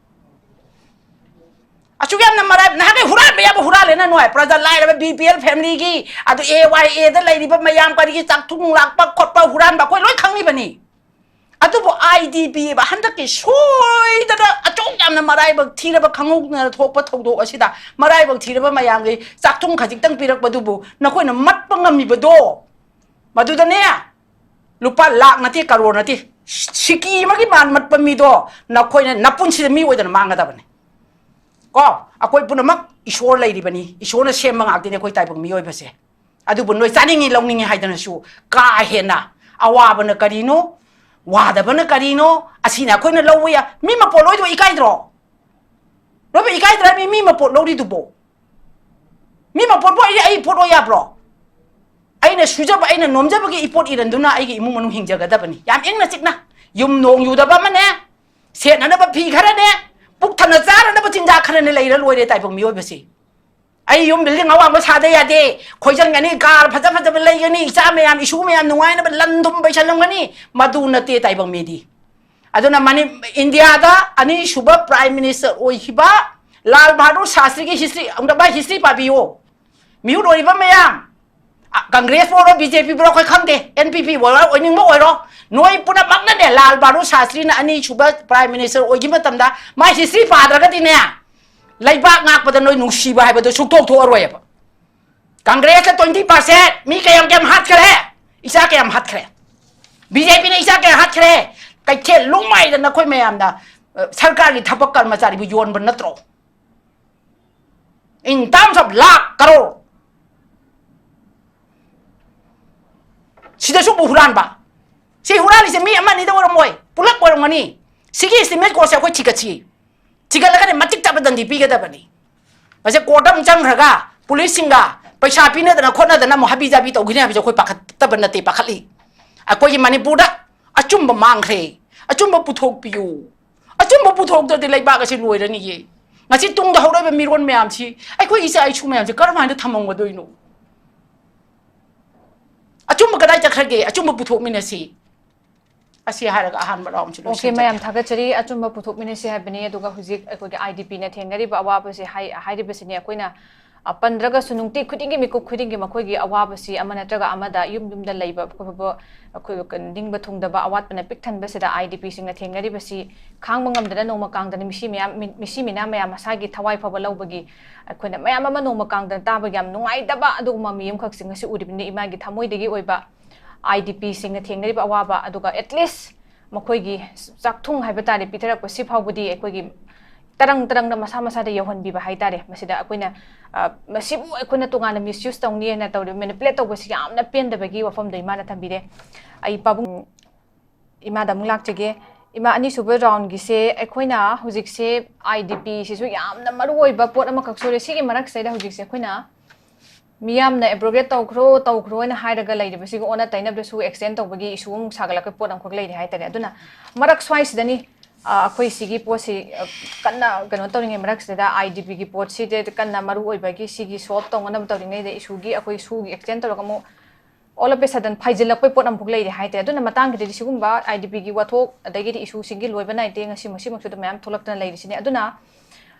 ꯑꯁꯨꯛ ꯌꯥꯝꯅ ꯃꯔꯥꯏ, ꯅꯍꯥꯟꯒꯩ ꯍꯨꯔꯥꯟꯕ ꯌꯥꯕ ꯍꯨꯔꯥꯜꯂꯦꯅ ꯅꯣꯏ꯫ ꯄ꯭ꯔꯖꯥ ꯂꯥꯏꯔꯕ B P L family ꯒꯤ, ꯑꯗꯨ A Y A ꯗ ꯂꯩꯔꯤꯕ ꯃꯌꯥꯝ ꯀꯔꯤꯒꯤ ꯆꯥꯛꯊꯨꯡ ꯂꯥꯛꯄ ꯈꯣꯠꯄ ꯍꯨꯔꯥꯟꯕ ꯑꯩꯈꯣꯏ ꯂꯣꯏ ꯈꯪꯉꯤꯕꯅꯤ꯫ ꯑꯗꯨꯕꯨ I D P ꯕ ꯍꯟꯗꯛꯀꯤ ꯁꯣꯏꯗꯅ ꯑꯆꯧ ꯌꯥꯝꯅ ꯃꯔꯥꯏꯕꯛ ꯊꯤꯔꯕ ꯈꯪꯍꯧꯗꯅ ꯊꯣꯛꯄ ꯊꯧꯗꯣꯛ ꯑꯁꯤꯗ ꯃꯔꯥꯏꯕꯛ ꯊꯤꯔꯕ ꯃꯌꯥꯝꯒꯤ ꯆꯥꯛꯊꯨꯡ ꯈꯖꯤꯛꯇꯪ ꯄꯤꯔꯛꯄꯗꯨꯕꯨ ꯅꯈꯣꯏꯅ ꯃꯠꯄ ꯉꯝꯃꯤꯕꯗꯣ, ꯃꯗꯨꯗꯅꯦ ꯂꯨꯄꯥ ꯂꯥꯛ ꯅꯠꯇꯦ, ꯀꯔꯣꯔ ꯅꯠꯇꯦ, ꯁꯤꯀꯤ ꯑꯃꯒꯤ ꯃꯥꯟ ꯃꯠꯄ ꯃꯤꯗꯣ ꯅꯈꯣꯏꯅ ꯅꯄꯨꯟꯁꯤꯗ ꯃꯤ ꯑꯣꯏꯗꯅ ꯃꯥꯡꯒꯗꯕꯅꯤ꯫ ꯀꯣ, ꯑꯩꯈꯣꯏ ꯄꯨꯝꯅꯃꯛ ꯏꯁꯣꯔ ꯂꯩꯔꯤꯕꯅꯤ, ꯏꯁꯣꯔꯅ ꯁꯦꯝꯕ ꯉꯥꯛꯇꯅꯤ ꯑꯩꯈꯣꯏ ꯇꯥꯏꯕꯪ ꯃꯤꯑꯣꯏꯕꯁꯦ꯫ ꯑꯗꯨꯕꯨ ꯅꯣꯏ ꯆꯥꯅꯤꯡꯉꯤ ꯂꯧꯅꯤꯡꯉꯤ ꯍꯥꯏꯗꯅꯁꯨ ꯀꯥ ꯍꯦꯟꯅ ꯑꯋꯥꯕꯅ ꯀꯔꯤꯅꯣ, ꯋꯥꯗꯕꯅ ꯀꯔꯤꯅꯣ, ꯑꯁꯤꯅ ꯑꯩꯈꯣꯏꯅ ꯂꯧꯕ ꯌꯥ-, ꯃꯤ ꯃꯄꯣꯠ ꯂꯣꯏꯗꯣ ꯏꯀꯥꯏꯗ꯭ꯔꯣ? ꯂꯣꯏꯕ ꯏꯀꯥꯏꯗ꯭ꯔꯥ ꯃꯤ, ꯃꯤ ꯃꯄꯣꯠ ꯂꯧꯔꯤꯗꯨꯕꯣ? ꯃꯤ ꯃꯄꯣꯠꯄꯨ ꯑꯩ, ꯑꯩ ꯄꯣꯠ ꯑꯣꯏ ꯌꯥꯕ꯭ꯔꯣ? ꯑꯩꯅ ꯁꯨꯖꯕ, ꯑꯩꯅ ꯅꯣꯝꯖꯕꯒꯤ ꯏꯄꯣꯠ ꯏꯔꯟꯗꯨꯅ ꯑꯩꯒꯤ ꯏꯃꯨꯡ ꯃꯅꯨꯡ ꯍꯤꯡꯖꯒꯗꯕꯅꯤ꯫ ꯌꯥꯝ ꯏꯪꯅ ꯆꯤꯛꯅ, ꯌꯨꯝ ꯅꯣꯡ ꯌꯨꯗꯕ ꯑꯃꯅꯦ, ꯁꯦꯠꯅꯅꯕ ꯐꯤ ꯈꯔꯅꯦ, ꯄꯨꯛ ꯊꯟꯅ ꯆꯥꯅꯅꯕ ꯆꯤꯟꯖꯥꯛ ꯈꯔꯅꯦ ꯂꯩꯔ ꯂꯣꯏꯔꯦ ꯇꯥꯏꯕꯪ ꯃꯤꯑꯣꯏꯕꯁꯤ꯫ ꯑꯩ ꯌꯨꯝ building ꯑꯋꯥꯡꯕ ꯁꯥꯗ ꯌꯥꯗꯦ, ꯈꯣꯏꯖꯪꯒꯅꯤ, car ꯐꯖ ꯐꯖꯕ ꯂꯩꯒꯅꯤ, ꯏꯆꯥ ꯃꯌꯥꯝ, ꯏꯁꯨ ꯃꯌꯥꯝ ꯅꯨꯡꯉꯥꯏꯅꯕ ꯂꯟ ꯊꯨꯝ ꯄꯩꯁꯜꯂꯝꯒꯅꯤ꯫ ꯃꯗꯨ ꯅꯠꯇꯦ ꯇꯥꯏꯕꯪ ꯃꯤꯗꯤ꯫ ꯑꯗꯨꯅ ꯃꯅꯤ-, ꯏꯟꯗꯤꯌꯥꯗ ꯑꯅꯤꯁꯨꯕ Prime Minister ꯑꯣꯏꯈꯤꯕ ꯂꯥꯜ ꯕꯍꯥꯗꯨꯔ ꯁꯥꯁꯇ꯭ꯔꯤꯒꯤ history ꯑꯃꯨꯛꯇ ꯃꯥꯏ history ꯄꯥꯕꯤꯌꯨ꯫ ꯃꯤꯍꯨꯠ ꯑꯣꯏꯔꯤꯕ ꯃꯌꯥꯝ, ꯑ, Congress ꯄꯨ ꯑꯣꯏꯔꯣ, B J P ꯄꯨ ꯑꯣꯏꯔꯣ, ꯑꯩꯈꯣꯏ ꯈꯪꯗꯦ, N P P ꯄꯨ ꯑꯣꯏꯔꯣ, ꯑꯣꯏꯅꯤꯡꯕ ꯑꯣꯏꯔꯣ, ꯅꯣꯏ ꯄꯨꯝꯅꯃꯛꯅꯅꯦ ꯂꯥꯜ ꯕꯍꯥꯗꯨꯔ ꯁꯥꯁꯇ꯭ꯔꯤꯅ ꯑꯅꯤꯁꯨꯕ Prime Minister ꯑꯣꯏꯈꯤꯕ ꯃꯇꯝꯗ ꯃꯥꯏ history ꯄꯥꯗ꯭ꯔꯒꯗꯤꯅꯦ, ꯂꯩꯕꯥꯛ ꯉꯥꯛꯄꯗ ꯅꯣꯏ ꯅꯨꯡꯁꯤꯕ ꯍꯥꯏꯕꯗꯨ ꯁꯨꯛꯊꯣꯛ ꯊꯣꯛꯑꯔꯣꯏꯕ꯫ Congress ꯇ twenty percent ꯃꯤ ꯀꯌꯥꯝ ꯀꯌꯥꯝ ꯍꯥꯠꯈ꯭ꯔꯦ? ꯏꯆꯥ ꯀꯌꯥꯝ ꯍꯥꯠꯈ꯭ꯔꯦ? B J P ꯅ ꯏꯆꯥ ꯀꯌꯥ ꯍꯥꯠꯈ꯭ꯔꯦ? ꯀꯩꯊꯦꯜ ꯂꯨꯝꯃꯥꯏꯗ ꯅꯈꯣꯏ ꯃꯌꯥꯝꯅ, ꯑ, ꯁꯔꯀꯥꯔꯒꯤ ꯊꯕꯛ ꯀꯔꯃꯆꯥꯔꯤꯕꯨ ꯌꯣꯟꯕ ꯅꯠꯇ꯭ꯔꯣ? In terms of lakh, crore, ꯁꯤꯗꯁꯨꯕꯨ ꯍꯨꯔꯥꯟꯕ꯫ ꯁꯤ ꯍꯨꯔꯥꯜꯂꯤꯁꯦ ꯃꯤ ꯑꯃ ꯑꯅꯤꯗ ꯑꯣꯏꯔꯝꯃꯣꯏ, ꯄꯨꯂꯞ ꯑꯣꯏꯔꯝꯒꯅꯤ꯫ ꯁꯤꯒꯤ estimate cost ꯁꯦ ꯑꯩꯈꯣꯏ ꯊꯤꯒꯠꯁꯤ꯫ ꯊꯤꯒꯠꯂꯒꯅꯦ ꯃꯇꯤꯛ ꯆꯥꯕ ꯗꯟꯗꯤ ꯄꯤꯒꯗꯕꯅꯤ꯫ ꯉꯁꯤ court ꯇ ꯑꯃꯨꯛ ꯆꯪꯈ꯭ꯔꯒ ꯄꯨꯂꯤꯁꯁꯤꯡꯒ ꯄꯩꯁꯥ ꯄꯤꯅꯗꯅ ꯈꯣꯠꯅꯗꯅ ꯑꯃꯨꯛ ꯍꯥꯕꯤ ꯖꯥꯕꯤ ꯇꯧꯈꯤꯅꯤ ꯍꯥꯏꯕꯁꯦ ꯑꯩꯈꯣꯏ ꯄꯥꯈꯠꯇꯕ ꯅꯠꯇꯦ, ꯄꯥꯈꯠꯂꯤ꯫ ꯑꯩꯈꯣꯏꯒꯤ ꯃꯅꯤꯄꯨꯔꯗ ꯑꯆꯨꯝꯕ ꯃꯥꯡꯈ꯭ꯔꯦ꯫ ꯑꯆꯨꯝꯕ ꯄꯨꯊꯣꯛꯄꯤꯌꯨ꯫ ꯑꯆꯨꯝꯕ ꯄꯨꯊꯣꯛꯇ꯭ꯔꯗꯤ ꯂꯩꯕꯥꯛ ꯑꯁꯤ ꯂꯣꯏꯔꯅꯤꯌꯦ꯫ ꯉꯁꯤ ꯇꯨꯡꯗ ꯍꯧꯔꯛꯏꯕ ꯃꯤꯔꯣꯟ ꯃꯌꯥꯝꯁꯤ, ꯑꯩꯈꯣꯏ ꯏꯆꯥ ꯏꯁꯨ ꯃꯌꯥꯝꯁꯤ ꯀꯔꯝꯍꯥꯏꯅ ꯊꯝꯃꯝꯒꯗꯣꯏꯅꯣ? ꯑꯆꯨꯝꯕ ꯀꯗꯥꯏ ꯆꯠꯈ꯭ꯔꯒꯦ? ꯑꯆꯨꯝꯕ ꯄꯨꯊꯣꯛꯃꯤꯟꯅꯁꯤ꯫ ꯑꯁꯤ ꯍꯥꯏꯔꯒ ꯑꯍꯥꯟꯕ round ꯁꯤ OK, ꯂꯣꯏꯁꯤꯟꯖꯒꯦ꯫ ꯃꯌꯥꯝ ꯊꯥꯒꯠꯆꯔꯤ꯫ ꯑꯆꯨꯝꯕ ꯄꯨꯊꯣꯛꯃꯤꯟꯅꯁꯤ ꯍꯥꯏꯕꯅꯤ꯫ ꯑꯗꯨꯒ ꯍꯧꯖꯤꯛ ꯑꯩꯈꯣꯏꯒꯤ IDP ꯅ ꯊꯦꯡꯅꯔꯤꯕ ꯑꯋꯥꯕꯁꯦ ꯍꯥꯏ-, ꯍꯥꯏꯔꯤꯕꯁꯤꯅꯤ꯫ ꯑꯩꯈꯣꯏꯅ, ꯑ, ꯄꯟꯗ꯭ꯔꯒꯁꯨ ꯅꯨꯡꯇꯤ ꯈꯨꯗꯤꯡꯒꯤ, ꯃꯤꯀꯨꯞ ꯈꯨꯗꯤꯡꯒꯤ ꯃꯈꯣꯏꯒꯤ ꯑꯋꯥꯕꯁꯤ ꯑꯃ ꯅꯠꯇ꯭ꯔꯒ ꯑꯃꯗ ꯌꯨꯝ ꯌꯨꯝꯗ ꯂꯩꯕ ꯑꯩꯈꯣꯏ ꯐꯥꯎꯕ, ꯑꯩꯈꯣꯏ ꯀ-, ꯅꯤꯡꯕ ꯊꯨꯡꯗꯕ ꯑꯋꯥꯠꯄꯅ ꯄꯤꯛ ꯊꯟꯕꯁꯤꯗ IDP ꯁꯤꯡꯅ ꯊꯦꯡꯅꯔꯤꯕꯁꯤ ꯈꯥꯡꯕ ꯉꯝꯗꯅ ꯅꯣꯡꯃ ꯀꯥꯡꯗꯅ ꯃꯤꯁꯤ ꯃꯌꯥꯝ, ꯃꯤ-, ꯃꯤꯁꯤ ꯃꯤꯅꯥ ꯃꯌꯥꯝ ꯃꯁꯥꯒꯤ ꯊꯋꯥꯏ ꯐꯥꯎꯕ ꯂꯧꯕꯒꯤ ꯑꯩꯈꯣꯏꯅ ꯃꯌꯥꯝ ꯑꯃ ꯅꯣꯡꯃ ꯀꯥꯡꯗꯅ ꯇꯥꯕꯒꯤ ꯌꯥꯝ ꯅꯨꯡꯉꯥꯏꯇꯕ ꯑꯗꯨꯒꯨꯝꯕ ꯃꯤꯌꯨꯝꯈꯛꯁꯤꯡ ꯑꯁꯤ ꯎꯔꯤꯕꯅꯤ꯫ ꯏꯃꯥꯒꯤ ꯊꯃꯣꯏꯗꯒꯤ ꯑꯣꯏꯕ IDP ꯁꯤꯡꯅ ꯊꯦꯡꯅꯔꯤꯕ ꯑꯋꯥꯕ, ꯑꯗꯨꯒ at least ꯃꯈꯣꯏꯒꯤ ꯆꯥꯛꯊꯨꯡ ꯍꯥꯏꯕ ꯇꯥꯔꯦ, ꯄꯤꯊꯔꯛꯄ ꯁꯤ ꯐꯥꯎꯕꯗꯤ ꯑꯩꯈꯣꯏꯒꯤ ꯇꯔꯪ ꯇꯔꯪꯅ ꯃꯁꯥ ꯃꯁꯥꯗ ꯌꯧꯍꯟꯕꯤꯕ ꯍꯥꯏ ꯇꯥꯔꯦ꯫ ꯃꯁꯤꯗ ꯑꯩꯈꯣꯏꯅ, ꯑ, ꯃꯁꯤꯕꯨ ꯑꯩꯈꯣꯏꯅ ꯇꯣꯉꯥꯟꯅ misuse ꯇꯧꯅꯤ ꯍꯥꯏꯅ ꯇꯧꯔꯤꯕ, manipulate ꯇꯧꯕꯁꯤ ꯌꯥꯝꯅ ꯄꯦꯟꯗꯕꯒꯤ ꯋꯥꯐꯝꯗꯣ ꯏꯃꯥꯅ ꯊꯝꯕꯤꯔꯦ꯫ ꯑꯩ ꯄꯥꯕꯨꯡ ꯏꯃꯥꯗ ꯑꯃꯨꯛ ꯂꯥꯛꯆꯒꯦ꯫ ꯏꯃꯥ, ꯑꯅꯤꯁꯨꯕ round ꯒꯤꯁꯦ ꯑꯩꯈꯣꯏꯅ ꯍꯧꯖꯤꯛꯁꯦ IDP ꯁꯤꯁꯨ ꯌꯥꯝꯅ ꯃꯔꯨ ꯑꯣꯏꯕ ꯄꯣꯠ ꯑꯃꯈꯛ ꯁꯣꯏꯔꯦ꯫ ꯁꯤꯒꯤ ꯃꯔꯛꯁꯤꯗ ꯍꯧꯖꯤꯛꯁꯦ ꯑꯩꯈꯣꯏꯅ ꯃꯤꯌꯥꯝꯅ abrogate ꯇꯧꯈ꯭ꯔꯣ, ꯇꯧꯈ꯭ꯔꯣ ꯍꯥꯏꯅ ꯍꯥꯏꯔꯒ ꯂꯩꯔꯤꯕꯁꯤꯒ ꯑꯣꯟꯅ ꯇꯩꯅꯕꯗꯁꯨ extend ꯇꯧꯕꯒꯤ issue ꯑꯃꯨꯛ ꯁꯥꯒꯠꯂꯛꯄ ꯄꯣꯠ ꯑꯃꯈꯛ ꯂꯩꯔꯤ ꯍꯥꯏꯇꯥꯔꯦ꯫ ꯑꯗꯨꯅ ꯃꯔꯛ ꯁ꯭ꯋꯥꯏꯁꯤꯗꯅꯤ, ꯑ, ꯑꯩꯈꯣꯏ ꯁꯤꯒꯤ ꯄꯣꯠꯁꯤ, ꯑ, ꯀꯟꯅ ꯀꯩꯅꯣ ꯇꯧꯔꯤꯉꯩ ꯃꯔꯛꯁꯤꯗ IDP ꯒꯤ ꯄꯣꯠꯁꯤꯗ ꯀꯟꯅ ꯃꯔꯨ ꯑꯣꯏꯕꯒꯤ ꯁꯤꯒꯤ solve ꯇꯧꯅꯅꯕ ꯇꯧꯔꯤꯉꯩꯗ issue ꯒꯤ ꯑꯩꯈꯣꯏ issue ꯒꯤ extend ꯇꯧꯔꯒ ꯑꯃꯨꯛ all of a sudden ꯐꯥꯏꯖꯤꯜꯂꯛꯄꯩ ꯄꯣꯠ ꯑꯃꯈꯛ ꯂꯩꯔꯦ ꯍꯥꯏꯇꯥꯔꯦ꯫ ꯑꯗꯨꯅ ꯃꯇꯥꯡꯒꯤꯗꯗꯤ ꯁꯤꯒꯨꯝꯕ IDP ꯒꯤ ꯋꯥꯊꯣꯛ ꯑꯗꯒꯤꯗꯤ issue ꯁꯤꯡꯒꯤ ꯂꯣꯏꯕ ꯅꯥꯏꯗꯦ, ꯉꯁꯤ ꯃꯁꯤꯃꯛꯁꯨ ꯑꯗꯨꯝ ꯃꯌꯥꯝ ꯊꯣꯛꯂꯛꯇꯅ ꯂꯩꯔꯤꯁꯤꯅꯤ꯫ ꯑꯗꯨꯅ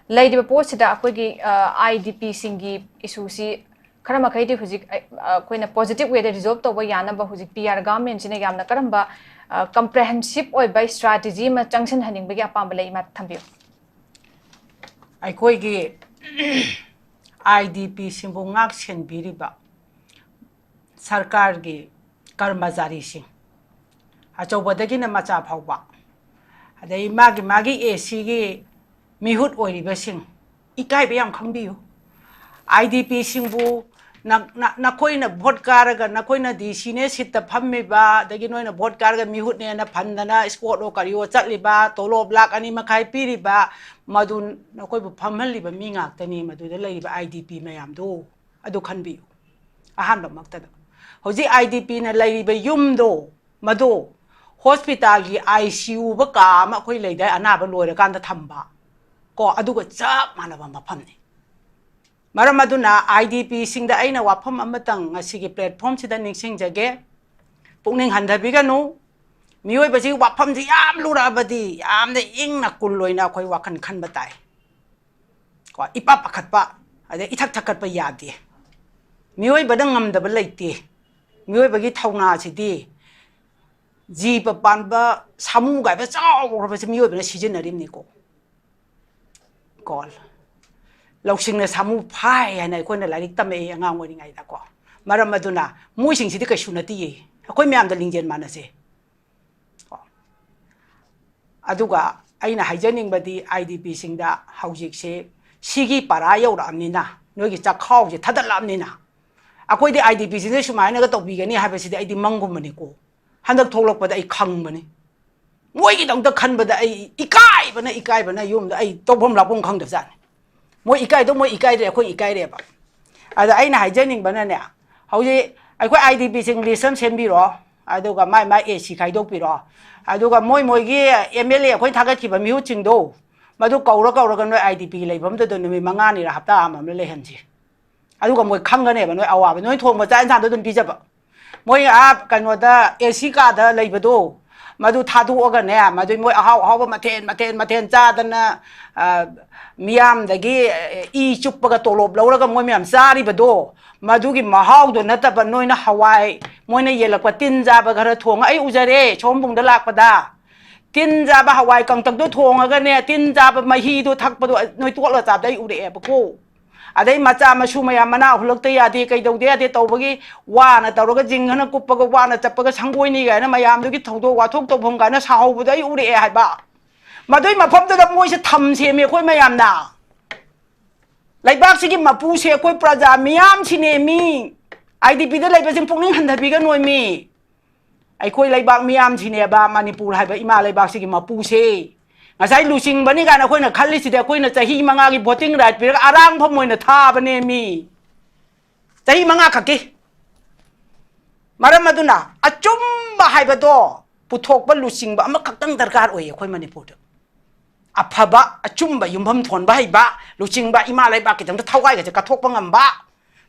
ꯂꯩꯔꯤꯕ ꯄꯣꯠꯁꯤꯗ ꯑꯩꯈꯣꯏꯒꯤ, ꯑ, IDP ꯁꯤꯡꯒꯤ issue ꯁꯤ ꯈꯔ ꯃꯈꯩꯗꯤ ꯍꯧꯖꯤꯛ, ꯑ, ꯑꯩꯈꯣꯏꯅ positive way ꯗ resolve ꯇꯧꯕ ꯌꯥꯅꯕ ꯍꯧꯖꯤꯛ PR government ꯁꯤꯅ ꯌꯥꯝꯅ ꯀꯔꯝꯕ, ꯑ, comprehensive ꯑꯣꯏꯕ strategy ꯑꯃ ꯆꯪꯁꯤꯟꯍꯟꯅꯤꯡꯕꯒꯤ ꯑꯄꯥꯝꯕ ꯂꯩ? ꯏꯃꯥ ꯊꯝꯕꯤꯌꯨ꯫ ꯑꯩꯈꯣꯏꯒꯤ IDP ꯁꯤꯡꯕꯨ ꯉꯥꯛ ꯁꯦꯟꯕꯤꯔꯤꯕ ꯁꯔꯀꯥꯔꯒꯤ ꯀꯔꯃꯆꯥꯔꯤꯁꯤꯡ, ꯑꯆꯧꯕꯗꯒꯤꯅ ꯃꯆꯥ ꯐꯥꯎꯕ, ꯑꯗꯩ ꯃꯥꯒꯤ ꯃꯥꯒꯤ AC ꯒꯤ ꯃꯤꯍꯨꯠ ꯑꯣꯏꯔꯤꯕꯁꯤꯡ, ꯏꯀꯥꯏꯕ ꯌꯥꯝ ꯈꯪꯕꯤꯌꯨ꯫ ꯑꯥꯏ ꯗꯤ ꯄꯤꯁꯤꯡꯕꯨ ꯅ-, ꯅ-, ꯅꯈꯣꯏꯅ ꯚꯣꯠ ꯀꯥꯔꯒ ꯅꯈꯣꯏꯅ ꯗꯤ ꯁꯤꯅꯦ ꯁꯤꯠꯇ ꯐꯝꯃꯤꯕ, ꯑꯗꯒꯤ ꯅꯣꯏꯅ ꯚꯣꯠ ꯀꯥꯔꯒ ꯃꯤꯍꯨꯠꯅꯦꯅ ꯐꯟꯗꯅ ꯏꯁꯀꯣꯠꯂꯣ ꯀꯔꯤꯑꯣ ꯆꯠꯂꯤꯕ, ꯇꯣꯂꯣꯞ ꯂꯥꯛ ꯑꯅꯤ ꯃꯈꯥꯏ ꯄꯤꯔꯤꯕ, ꯃꯗꯨ ꯅꯈꯣꯏꯕꯨ ꯐꯝꯍꯜꯂꯤꯕ ꯃꯤ ꯉꯥꯛꯇꯅꯤ꯫ ꯃꯗꯨꯗ ꯂꯩꯔꯤꯕ ꯑꯥꯏ ꯗꯤ ꯄꯤ ꯃꯌꯥꯝꯗꯨ ꯑꯗꯨ ꯈꯟꯕꯤꯌꯨ꯫ ꯑꯍꯥꯟꯕꯃꯛꯇꯗ ꯍꯧꯖꯤꯛ ꯑꯥꯏ ꯗꯤ ꯄꯤꯅ ꯂꯩꯔꯤꯕ ꯌꯨꯝꯗꯣ, ꯃꯗꯣ ꯍꯣꯁꯄꯤꯇꯥꯜꯒꯤ ꯑꯥꯏ ꯁꯤ ꯌꯨ ꯀꯥ ꯑꯃ ꯑꯩꯈꯣꯏ ꯂꯩꯗꯥꯏ, ꯑꯅꯥꯕ ꯂꯣꯏꯔꯀꯥꯟꯗ ꯊꯝꯕ, ꯀꯣ, ꯑꯗꯨꯒ ꯆꯞ ꯃꯥꯟꯅꯕ ꯃꯐꯝꯅꯤ꯫ ꯃꯔꯝ ꯑꯗꯨꯅ ꯑꯥꯏ ꯗꯤ ꯄꯤꯁꯤꯡꯗ ꯑꯩꯅ ꯋꯥꯐꯝ ꯑꯃꯇꯪ ꯉꯁꯤꯒꯤ ꯄ꯭ꯂꯦꯠꯐꯣꯝꯁꯤꯗ ꯅꯤꯡꯁꯤꯡꯖꯒꯦ꯫ ꯄꯨꯛꯅꯤꯡ ꯍꯟꯊꯕꯤꯒꯅꯨ꯫ ꯃꯤꯑꯣꯏꯕꯁꯤ ꯋꯥꯐꯝꯁꯤ ꯌꯥꯝ ꯂꯨꯔꯛꯑꯕꯗꯤ ꯌꯥꯝꯅ ꯏꯪꯅ ꯀꯨꯜ ꯑꯣꯏꯅ ꯑꯩꯈꯣꯏ ꯋꯥꯈꯜ ꯈꯟꯕ ꯇꯥꯏ꯫ ꯀꯣ, ꯏꯄꯥ ꯄꯥꯈꯠꯄ, ꯑꯗꯩ ꯏꯊꯛ ꯊꯛꯀꯠꯄ ꯌꯥꯗꯦ꯫ ꯃꯤꯑꯣꯏꯕꯗ ꯉꯝꯗꯕ ꯂꯩꯇꯦ꯫ ꯃꯤꯑꯣꯏꯕꯒꯤ ꯊꯧꯅꯥꯁꯤꯗꯤ ꯖꯤꯕ ꯄꯥꯟꯕ ꯁꯥꯃꯨ ꯀꯥꯏꯕ ꯆꯥꯎꯈ꯭ꯔꯕꯁꯦ ꯃꯤꯑꯣꯏꯕꯅ ꯁꯤꯖꯤꯟꯅꯔꯤꯕꯅꯤꯀꯣ꯫ ꯀꯣ, ꯂꯧꯁꯤꯡꯅ ꯁꯥꯃꯨ ꯐꯥꯏ ꯍꯥꯏꯅ ꯑꯩꯈꯣꯏꯅ ꯂꯥꯏꯔꯤꯛ ꯇꯝꯃꯛꯏ ꯑꯉꯥꯡ ꯑꯣꯏꯔꯤꯉꯩꯗꯀꯣ꯫ ꯃꯔꯝ ꯑꯗꯨꯅ ꯃꯣꯏꯁꯤꯡꯁꯤꯗꯤ ꯀꯩꯁꯨ ꯅꯠꯇꯤꯌꯦ꯫ ꯑꯩꯈꯣꯏ ꯃꯌꯥꯝꯗ ꯂꯤꯡꯖꯦꯜ ꯃꯥꯟꯅꯁꯦ꯫ ꯀꯣ꯫ ꯑꯗꯨꯒ ꯑꯩꯅ ꯍꯥꯏꯖꯅꯤꯡꯕꯗꯤ, ꯑꯥꯏ ꯗꯤ ꯄꯤꯁꯤꯡꯗ ꯍꯧꯖꯤꯛꯁꯦ ꯁꯤꯒꯤ ꯄꯔꯥ ꯌꯧꯔꯛꯑꯕꯅꯤꯅ, ꯅꯣꯏꯒꯤ ꯆꯥꯛꯈꯥꯎꯁꯦ ꯊꯥꯗꯠꯂꯛꯑꯕꯅꯤꯅ, ꯑꯩꯈꯣꯏꯗꯤ ꯑꯥꯏ ꯗꯤ ꯄꯤꯁꯤꯡꯁꯦ ꯁꯨꯃꯥꯏꯅꯒ ꯇꯧꯕꯤꯒꯅꯤ ꯍꯥꯏꯕꯁꯤꯗꯤ ꯑꯩꯗꯤ ꯃꯪꯒꯨꯝꯕꯅꯤꯀꯣ꯫ ꯍꯟꯗꯛ ꯊꯣꯛꯂꯛꯄꯗ ꯑꯩ ꯈꯪꯕꯅꯤ꯫ ꯃꯣꯏꯒꯤꯗꯃꯛꯇ ꯈꯟꯕꯗ ꯑꯩ ꯏꯀꯥꯏꯕꯅ, ꯏꯀꯥꯏꯕꯅ ꯌꯨꯝꯗ ꯑꯩ ꯇꯧꯐꯝ ꯂꯥꯛꯐꯝ ꯈꯪꯗꯕꯖꯥꯠꯅꯤ꯫ ꯃꯣꯏ ꯏꯀꯥꯏꯗꯣ ꯃꯣꯏ ꯏꯀꯥꯏꯔꯦ, ꯑꯩꯈꯣꯏ ꯏꯀꯥꯏꯔꯦꯕ꯫ ꯑꯗ ꯑꯩꯅ ꯍꯥꯏꯖꯅꯤꯡꯕꯅꯅꯦ, ꯍꯧꯖꯤꯛ ꯑꯩꯈꯣꯏ ꯑꯥꯏ ꯗꯤ ꯄꯤꯁꯤꯡ ꯂꯤꯁ ꯑꯃ ꯁꯦꯝꯕꯤꯔꯣ, ꯑꯗꯨꯒ ꯃꯥꯏ ꯃꯥꯏ ꯑꯦ ꯁꯤ ꯈꯥꯏꯗꯣꯛꯄꯤꯔꯣ, ꯑꯗꯨꯒ ꯃꯣꯏ ꯃꯣꯏꯒꯤ ꯑꯦꯝ ꯑꯦꯜ ꯑꯦ ꯑꯩꯈꯣꯏꯅ ꯊꯥꯒꯠꯈꯤꯕ ꯃꯤꯍꯨꯠꯁꯤꯡꯗꯣ, ꯃꯗꯨ ꯀꯧꯔ ꯀꯧꯔꯒ ꯅꯣꯏ ꯑꯥꯏ ꯗꯤ ꯄꯤꯒꯤ ꯂꯩꯐꯝꯗꯨꯗ ꯅꯨꯃꯤꯠ ꯃꯉꯥꯅꯤꯔ ꯍꯞꯇꯥ ꯑꯃ ꯑꯃ ꯂꯩꯍꯟꯁꯤ꯫ ꯑꯗꯨꯒ ꯃꯣꯏ ꯈꯪꯒꯅꯦꯕ ꯅꯣꯏ ꯑꯋꯥꯕ, ꯅꯣꯏ ꯊꯣꯡꯕ ꯆꯥꯛ ꯏꯟꯁꯥꯡꯗꯣ ꯑꯗꯨꯝ ꯄꯤꯖꯕ꯫ ꯃꯣꯏ ꯑꯥ ꯀꯩꯅꯣꯗ ꯑꯦ ꯁꯤ ꯀꯥꯗ ꯂꯩꯕꯗꯣ, ꯃꯗꯨ ꯊꯥꯗꯣꯛꯑꯒꯅꯦ, ꯃꯗꯨ ꯃꯣꯏ ꯑꯍꯥꯎ ꯑꯍꯥꯎꯕ ꯃꯊꯦꯜ, ꯃꯊꯦꯜ, ꯃꯊꯦꯜ ꯆꯥꯗꯅ, ꯑ, ꯃꯤꯌꯥꯝꯗꯒꯤ, ꯑ, ꯏ ꯆꯨꯞꯄꯒ ꯇꯣꯂꯣꯞ ꯂꯧꯔꯒ ꯃꯣꯏ ꯃꯌꯥꯝ ꯆꯥꯔꯤꯕꯗꯣ, ꯃꯗꯨꯒꯤ ꯃꯍꯥꯎꯗꯣ ꯅꯠꯇꯕ, ꯅꯣꯏꯅ ꯍꯋꯥꯏ, ꯃꯣꯏꯅ ꯌꯦꯜꯂꯛꯄ ꯇꯤꯟ ꯆꯥꯕ ꯈꯔ ꯊꯣꯡꯉ ꯑꯩ ꯎꯖꯔꯦ, ꯁꯣꯝꯕꯨꯡꯗ ꯂꯥꯛꯄꯗ꯫ ꯇꯤꯟ ꯆꯥꯕ ꯍꯋꯥꯏ ꯀꯪꯇꯛꯇꯣ ꯊꯣꯡꯉꯒꯅꯦ, ꯇꯤꯟ ꯆꯥꯕ ꯃꯍꯤꯗꯣ ꯊꯛꯄꯗꯣ ꯅꯣꯏ ꯇꯣꯠꯂ ꯆꯥꯕꯗ ꯑꯩ ꯎꯔꯛꯑꯦꯕꯀꯣ꯫ ꯑꯗꯩ ꯃꯆꯥ ꯃꯁꯨ ꯃꯌꯥꯝ ꯃꯅꯥ ꯍꯨꯜꯂꯛꯇ ꯌꯥꯗꯦ, ꯀꯩꯗꯧꯗ ꯌꯥꯗꯦ ꯇꯧꯕꯒꯤ ꯋꯥꯅ ꯇꯧꯔꯒ ꯖꯤꯡ ꯍꯅ ꯀꯨꯞꯄꯒ ꯋꯥꯅ ꯆꯠꯄꯒ ꯁꯪꯒꯣꯏꯅꯤ ꯀꯥꯏꯅ ꯃꯌꯥꯝꯗꯨꯒꯤ ꯊꯧꯗꯣꯛ ꯋꯥꯊꯣꯛ ꯇꯧꯐꯝ ꯀꯥꯏꯅ ꯁꯥꯍꯧꯕꯗꯣ ꯑꯩ ꯎꯔꯛꯑꯦ ꯍꯥꯏꯕ꯫ ꯃꯗꯨꯏ ꯃꯐꯝꯗꯨꯗ ꯃꯣꯏꯁꯦ ꯊꯝ ꯁꯦꯝꯃꯦ ꯑꯩꯈꯣꯏ ꯃꯌꯥꯝꯅ꯫ ꯂꯩꯕꯥꯛꯁꯤꯒꯤ ꯃꯄꯨꯁꯦ ꯑꯩꯈꯣꯏ ꯄ꯭ꯔꯖꯥ ꯃꯤꯌꯥꯝꯁꯤꯅꯦ ꯃꯤ꯫ ꯑꯥꯏ ꯗꯤ ꯄꯤꯗ ꯂꯩꯕꯁꯤꯡ ꯄꯨꯛꯅꯤꯡ ꯍꯟꯊꯕꯤꯒꯅꯣꯏ ꯃꯤ꯫ ꯑꯩꯈꯣꯏ ꯂꯩꯕꯥꯛ ꯃꯤꯌꯥꯝꯁꯤꯅꯦꯕ ꯃꯅꯤꯄꯨꯔ ꯍꯥꯏꯕ ꯏꯃꯥ ꯂꯩꯕꯥꯛꯁꯤꯒꯤ ꯃꯄꯨꯁꯦ꯫ ꯉꯁꯥꯏ ꯂꯨꯆꯤꯡꯕꯅꯤ ꯀꯥꯏꯅ ꯑꯩꯈꯣꯏꯅ ꯈꯜꯂꯤꯁꯤꯗꯤ ꯑꯩꯈꯣꯏꯅ ꯆꯍꯤ ꯃꯉꯥꯒꯤ voting right ꯄꯤꯔꯒ ꯑꯔꯥꯡꯐꯝ ꯑꯣꯏꯅ ꯊꯥꯕꯅꯦ ꯃꯤ꯫ ꯆꯍꯤ ꯃꯉꯥ ꯈꯛꯀꯤ꯫ ꯃꯔꯝ ꯑꯗꯨꯅ ꯑꯆꯨꯝꯕ ꯍꯥꯏꯕꯗꯣ ꯄꯨꯊꯣꯛꯄ ꯂꯨꯆꯤꯡꯕ ꯑꯃꯈꯛꯇꯪ ꯗꯔꯀꯥꯔ ꯑꯣꯏꯌꯦ ꯑꯩꯈꯣꯏ ꯃꯅꯤꯄꯨꯔꯗ꯫ ꯑꯐꯕ, ꯑꯆꯨꯝꯕ, ꯌꯨꯝꯐꯝ ꯊꯣꯟꯕ ꯍꯩꯕ ꯂꯨꯆꯤꯡꯕ, ꯏꯃꯥ ꯂꯩꯕꯥꯛꯀꯤꯗꯃꯛꯇ ꯊꯋꯥꯏꯒꯁꯦ ꯀꯠꯊꯣꯛꯄ ꯉꯝꯕ,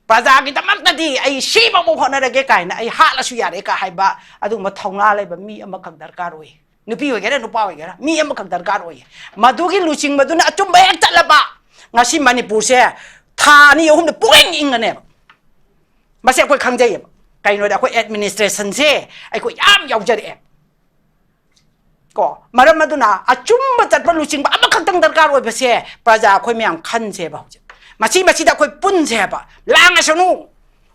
ꯄ꯭ꯔꯖꯥꯒꯤꯗꯃꯛꯇꯗꯤ ꯑꯩ ꯁꯤꯐꯥꯎꯕ ꯍꯣꯠꯅꯔꯒꯦ ꯀꯥꯏꯅ, ꯑꯩ ꯍꯥꯠꯂꯁꯨ ꯌꯥꯔꯦ ꯀ ꯍꯥꯏꯕ ꯑꯗꯨꯒꯨꯝꯕ ꯊꯧꯅꯥ ꯂꯩꯕ ꯃꯤ ꯑꯃꯈꯛ ꯗꯔꯀꯥꯔ ꯑꯣꯏ꯫ ꯅꯨꯄꯤ ꯑꯣꯏꯒꯦꯔꯥ ꯅꯨꯄꯥ ꯑꯣꯏꯒꯦꯔꯥ ꯃꯤ ꯑꯃꯈꯛ ꯗꯔꯀꯥꯔ ꯑꯣꯏꯌꯦ꯫ ꯃꯗꯨꯒꯤ ꯂꯨꯆꯤꯡꯕꯗꯨꯅ ꯑꯆꯨꯝꯕ ꯍꯦꯛ ꯆꯠꯂꯕ, ꯉꯁꯤ ꯃꯅꯤꯄꯨꯔꯁꯦ ꯊꯥ ꯑꯅꯤ ꯑꯍꯨꯝꯗ ꯄꯨꯡꯏꯪ ꯏꯪꯉꯅꯦꯕ꯫ ꯃꯁꯤ ꯑꯩꯈꯣꯏ ꯈꯪꯖꯩꯌꯦꯕ꯫ ꯀꯩꯅꯣꯗ ꯑꯩꯈꯣꯏ administrationꯁꯦ ꯑꯩꯈꯣꯏ ꯌꯥꯝ ꯌꯥꯎꯖꯔꯛꯑꯦ꯫ ꯀꯣ, ꯃꯔꯝ ꯑꯗꯨꯅ ꯑꯆꯨꯝꯕ ꯆꯠꯄ ꯂꯨꯆꯤꯡꯕ ꯑꯃꯈꯛꯇꯪ ꯗꯔꯀꯥꯔ ꯑꯣꯏꯕꯁꯦ ꯄ꯭ꯔꯖꯥ ꯑꯩꯈꯣꯏ ꯃꯌꯥꯝ ꯈꯟꯁꯦꯕ ꯍꯧꯖꯤꯛ꯫ ꯃꯁꯤ, ꯃꯁꯤꯗ ꯑꯩꯈꯣꯏ ꯄꯨꯟꯁꯦꯕ꯫ ꯂꯥꯡꯉꯁꯅꯨ,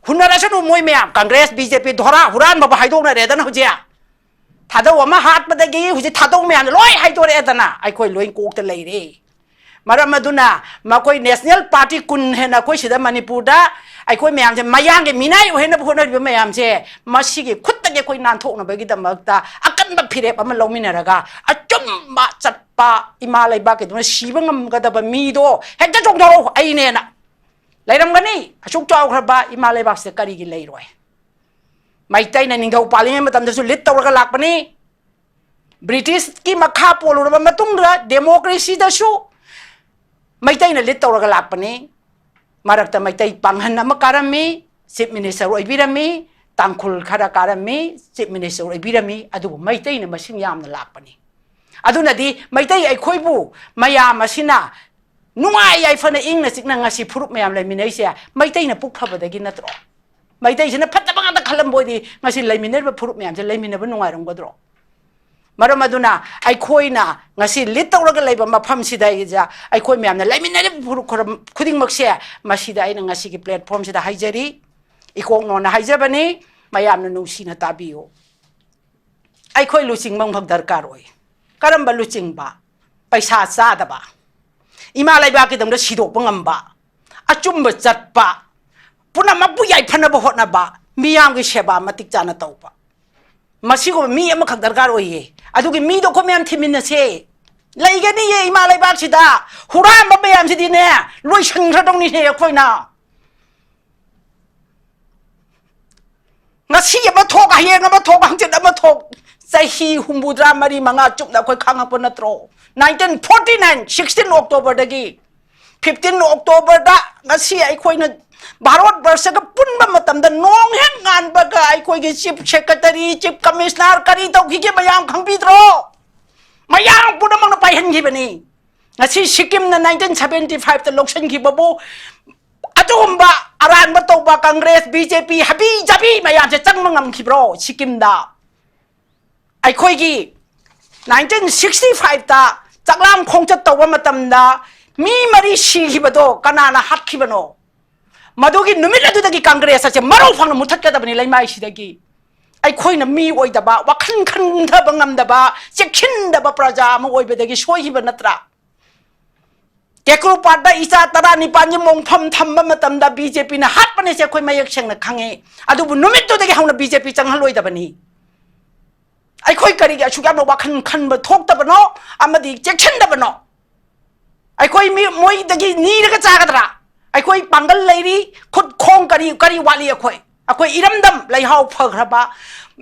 ꯍꯨꯟꯅꯔꯁꯅꯨ ꯃꯣꯏ ꯃꯌꯥꯝ꯫ ꯀꯪꯒ꯭ꯔꯦꯁ, ꯕꯤ ꯖꯦ ꯄꯤ, ꯙꯣꯔꯥ ꯍꯨꯔꯥꯟꯕꯕꯨ ꯍꯥꯏꯗꯣꯛꯅꯔꯦꯗꯅ ꯍꯧꯖꯤꯛ꯫ ꯊꯥꯗꯧ ꯑꯃ ꯍꯥꯠꯄꯗꯒꯤ ꯍꯧꯖꯤꯛ ꯊꯥꯗꯧ ꯃꯌꯥꯝꯗꯣ ꯂꯣꯏ ꯍꯥꯏꯗꯣꯔꯛꯑꯦꯗꯅ꯫ ꯑꯩꯈꯣꯏ ꯂꯣꯏ ꯀꯣꯛꯇ ꯂꯩꯔꯦ꯫ ꯃꯔꯝ ꯑꯗꯨꯅ ꯃꯈꯣꯏ national party ꯀꯨꯟ ꯍꯦꯟꯅ ꯑꯩꯈꯣꯏ ꯁꯤꯗ ꯃꯅꯤꯄꯨꯔꯗ ꯑꯩꯈꯣꯏ ꯃꯌꯥꯝꯁꯦ ꯃꯌꯥꯡꯒꯤ ꯃꯤꯅꯥꯏ ꯑꯣꯏꯍꯟꯅꯕ ꯍꯣꯠꯅꯔꯤꯕ ꯃꯌꯥꯝꯁꯦ, ꯃꯁꯤꯒꯤ ꯈꯨꯠꯇꯒꯤ ꯑꯩꯈꯣꯏ ꯅꯥꯟꯊꯣꯛꯅꯕꯒꯤꯗꯃꯛꯇ ꯑꯀꯟꯕ ꯐꯤꯔꯦꯞ ꯑꯃ ꯂꯧꯃꯤꯟꯅꯔꯒ ꯑꯆꯨꯝꯕ ꯆꯠꯄ ꯏꯃꯥ ꯂꯩꯕꯥꯛꯀꯤꯗꯃꯛ ꯁꯤꯕ ꯉꯝꯒꯗꯕ ꯃꯤꯗꯣ ꯍꯦꯛꯇ ꯆꯣꯡꯊꯣꯔꯛꯎ꯫ ꯑꯩꯅꯦꯅ ꯂꯩꯔꯝꯒꯅꯤ꯫ ꯑꯁꯨꯛ ꯆꯥꯎꯈ꯭ꯔꯕ ꯏꯃꯥ ꯂꯩꯕꯥꯛꯁꯤꯗ ꯀꯔꯤꯒꯤ ꯂꯩꯔꯣꯏ? ꯃꯩꯇꯩꯅ ꯅꯤꯡꯊꯧ ꯄꯥꯜꯂꯤꯉꯩ ꯃꯇꯝꯗꯁꯨ lead ꯇꯧꯔꯒ ꯂꯥꯛꯄꯅꯤ꯫ ꯕ꯭ꯔꯤꯇꯤꯁꯀꯤ ꯃꯈꯥ ꯄꯣꯜꯂꯨꯔꯕ ꯃꯇꯨꯡꯗ democracyꯗꯁꯨ ꯃꯩꯇꯩꯅ lead ꯇꯧꯔꯒ ꯂꯥꯛꯄꯅꯤ꯫ ꯃꯔꯛꯇ ꯃꯩꯇꯩ ꯄꯥꯡꯒꯜ ꯑꯃ ꯀꯥꯔꯝꯃꯤ, chief minister ꯑꯣꯏꯕꯤꯔꯝꯃꯤ, ꯇꯥꯡꯈꯨꯜ ꯈꯔ ꯀꯥꯔꯝꯃꯤ, chief minister ꯑꯣꯏꯕꯤꯔꯝꯃꯤ, ꯑꯗꯨꯕꯨ ꯃꯩꯇꯩꯅ ꯃꯁꯤꯡ ꯌꯥꯝꯅ ꯂꯥꯛꯄꯅꯤ꯫ ꯑꯗꯨꯅꯗꯤ ꯃꯩꯇꯩ ꯑꯩꯈꯣꯏꯕꯨ ꯃꯌꯥꯝ ꯑꯁꯤꯅ ꯅꯨꯡꯉꯥꯏ ꯌꯥꯏꯐꯅ ꯏꯪꯅ ꯆꯤꯛꯅ ꯉꯁꯤ ꯐꯨꯔꯨꯞ ꯃꯌꯥꯝ ꯂꯩꯃꯤꯟꯅꯩꯁꯦ ꯃꯩꯇꯩꯅ ꯄꯨꯛ ꯐꯕꯗꯒꯤ ꯅꯠꯇ꯭ꯔꯣ? ꯃꯩꯇꯩꯁꯤꯅ ꯐꯠꯇꯕ ꯉꯥꯛꯇ ꯈꯜꯂꯝꯕ ꯑꯣꯏꯗꯤ ꯉꯁꯤ ꯂꯩꯃꯤꯟꯅꯔꯤꯕ ꯐꯨꯔꯨꯞ ꯃꯌꯥꯝꯁꯦ ꯂꯩꯃꯤꯟꯅꯕ ꯅꯨꯡꯉꯥꯏꯔꯝꯒꯗ꯭ꯔꯣ? ꯃꯔꯝ ꯑꯗꯨꯅ ꯑꯩꯈꯣꯏꯅ ꯉꯁꯤ lead ꯇꯧꯔꯒ ꯂꯩꯕ ꯃꯐꯝꯁꯤꯗ ꯑꯩꯈꯣꯏ ꯃꯌꯥꯝꯅ ꯂꯩꯃꯤꯟꯅꯔꯤꯕ ꯐꯨꯔꯨꯞ ꯈꯨꯗꯤꯡꯃꯛꯁꯦ ꯃꯁꯤꯗ ꯑꯩꯅ ꯉꯁꯤꯒꯤ platformꯁꯤꯗ ꯍꯥꯏꯖꯔꯤ, ꯏꯀꯣꯛ ꯅꯣꯟꯅ ꯍꯥꯏꯖꯕꯅꯤ, ꯃꯌꯥꯝꯅ ꯅꯨꯡꯁꯤꯅ ꯇꯥꯕꯤꯌꯨ꯫ ꯑꯩꯈꯣꯏ ꯂꯨꯆꯤꯡꯕ ꯑꯃꯈꯛ ꯗꯔꯀꯥꯔ ꯑꯣꯏ꯫ ꯀꯔꯝꯕ ꯂꯨꯆꯤꯡꯕ? ꯄꯩꯁꯥ ꯆꯥꯗꯕ, ꯏꯃꯥ ꯂꯩꯕꯥꯛꯀꯤꯗꯃꯛꯇ ꯁꯤꯗꯣꯛꯄ ꯉꯝꯕ, ꯑꯆꯨꯝꯕ ꯆꯠꯄ, ꯄꯨꯝꯅꯃꯛꯄꯨ ꯌꯥꯏꯐꯅꯕ ꯍꯣꯠꯅꯕ, ꯃꯤꯌꯥꯝꯒꯤ ꯁꯦꯕꯥ ꯃꯇꯤꯛ ꯆꯥꯅ ꯇꯧꯕ, ꯃꯁꯤꯒꯨꯝꯕ ꯃꯤ ꯑꯃꯈꯛ ꯗꯔꯀꯥꯔ ꯑꯣꯏꯌꯦ꯫ ꯑꯗꯨꯒꯤ ꯃꯤꯗꯣ ꯑꯩꯈꯣꯏ ꯃꯌꯥꯝ ꯊꯤꯃꯤꯟꯅꯁꯦ꯫ ꯂꯩꯒꯅꯤꯌꯦ ꯏꯃꯥ ꯂꯩꯕꯥꯛꯁꯤꯗ꯫ ꯍꯨꯔꯥꯟꯕ ꯃꯌꯥꯝꯁꯤꯗꯤꯅꯦ, ꯂꯣꯏꯁꯟꯈ꯭ꯔꯗꯧꯅꯤꯅꯦ ꯑꯩꯈꯣꯏꯅ꯫ ꯉꯁꯤ ꯑꯃ ꯊꯣꯛ, ꯍꯌꯦꯡ ꯑꯃ ꯊꯣꯛ, ꯍꯪꯆꯤꯠ ꯑꯃ ꯊꯣꯛ, ꯆꯍꯤ ꯍꯨꯝꯐꯨꯇꯔꯥ ꯃꯔꯤ ꯃꯉꯥ ꯆꯨꯞꯅ ꯑꯩꯈꯣꯏ ꯈꯥꯡꯉꯛꯄ ꯅꯠꯇ꯭ꯔꯣ? Nineteen forty nine, sixteen Octoberꯗꯒꯤ fifteen Octoberꯗ ꯉꯁꯤ ꯑꯩꯈꯣꯏꯅ ꯚꯥꯔꯠ ꯕꯔꯁꯒ ꯄꯨꯟꯕ ꯃꯇꯝꯗ ꯅꯣꯡ ꯍꯦꯛ ꯉꯥꯟꯕꯒ ꯑꯩꯈꯣꯏꯒꯤ Chief Secretary, Chief Commissioner ꯀꯔꯤ ꯇꯧꯈꯤꯒꯦ ꯃꯌꯥꯝ ꯈꯪꯕꯤꯗ꯭ꯔꯣ? ꯃꯌꯥꯝ ꯄꯨꯝꯅꯃꯛꯅ ꯄꯥꯏꯍꯟꯈꯤꯕꯅꯤ꯫ ꯉꯁꯤ ꯁꯤꯛꯀꯤꯝꯅ nineteen seventy fiveꯇ ꯂꯧꯁꯤꯟꯈꯤꯕꯕꯨ ꯑꯗꯨꯒꯨꯝꯕ ꯑꯔꯥꯟꯕ ꯇꯧꯕ ꯀꯪꯒ꯭ꯔꯦꯁ, ꯕꯤ ꯖꯦ ꯄꯤ, ꯍꯥꯕꯤ ꯖꯥꯕꯤ ꯃꯌꯥꯝꯁꯦ ꯆꯪꯕ ꯉꯝꯈꯤꯕ꯭ꯔꯣ ꯁꯤꯛꯀꯤꯝꯗ? ꯑꯩꯈꯣꯏꯒꯤ nineteen sixty fiveꯇ ꯆꯥꯛꯂꯥꯝ ꯈꯣꯡꯆꯠ ꯇꯧꯕ ꯃꯇꯝꯗ ꯃꯤ ꯃꯔꯤ ꯁꯤꯈꯤꯕꯗꯣ ꯀꯅꯥꯅ ꯍꯥꯠꯈꯤꯕꯅꯣ? ꯃꯗꯨꯒꯤ ꯅꯨꯃꯤꯠ ꯑꯗꯨꯗꯒꯤ ꯀꯪꯒ꯭ꯔꯦꯁ ꯑꯁꯦ ꯃꯔꯧ ꯐꯪꯅ ꯃꯨꯊꯠꯀꯗꯕꯅꯤ ꯂꯩꯃꯥꯏꯁꯤꯗꯒꯤ꯫ ꯑꯩꯈꯣꯏꯅ ꯃꯤ ꯑꯣꯏꯗꯕ, ꯋꯥꯈꯜ ꯈꯟꯊꯕ ꯉꯝꯗꯕ, ꯆꯦꯛꯁꯤꯟꯗꯕ ꯄ꯭ꯔꯖꯥ ꯑꯃ ꯑꯣꯏꯕꯗꯒꯤ ꯁꯣꯏꯈꯤꯕ ꯅꯠꯇ꯭ꯔꯥ? ꯀꯦꯀ꯭ꯔꯨꯄꯥꯠꯇ ꯏꯆꯥ ꯇꯔꯥꯅꯤꯄꯥꯟꯁꯦ ꯃꯣꯡꯐꯝ ꯊꯝꯕ ꯃꯇꯝꯗ ꯕꯤ ꯖꯦ ꯄꯤꯅ ꯍꯥꯠꯄꯅꯦꯁꯦ ꯑꯩꯈꯣꯏ ꯃꯌꯦꯛ ꯁꯦꯡꯅ ꯈꯪꯉꯤ꯫ ꯑꯗꯨꯕꯨ ꯅꯨꯃꯤꯠꯇꯨꯗꯒꯤ ꯍꯧꯅ ꯕꯤ ꯖꯦ ꯄꯤ ꯆꯪꯍꯜꯂꯣꯏꯗꯕꯅꯤ꯫ ꯑꯩꯈꯣꯏ ꯀꯔꯤꯒꯤ ꯑꯁꯨꯛ ꯌꯥꯝꯅ ꯋꯥꯈꯜ ꯈꯟꯕ ꯊꯣꯛꯇꯕꯅꯣ ꯑꯃꯗꯤ ꯆꯦꯛꯁꯤꯟꯗꯕꯅꯣ? ꯑꯩꯈꯣꯏ ꯃꯤ ꯃꯣꯏꯗꯒꯤ ꯅꯤꯔꯒ ꯆꯥꯒꯗ꯭ꯔꯥ? ꯑꯩꯈꯣꯏ ꯄꯥꯡꯒꯜ ꯂꯩꯔꯤ, ꯈꯨꯠ ꯈꯣꯡ ꯀꯔꯤ ꯀꯔꯤ ꯋꯥꯠꯂꯤ? ꯑꯩꯈꯣꯏ, ꯑꯩꯈꯣꯏ ꯏꯔꯝꯗꯝ ꯂꯩꯍꯥꯎ ꯐꯈ꯭ꯔꯕ,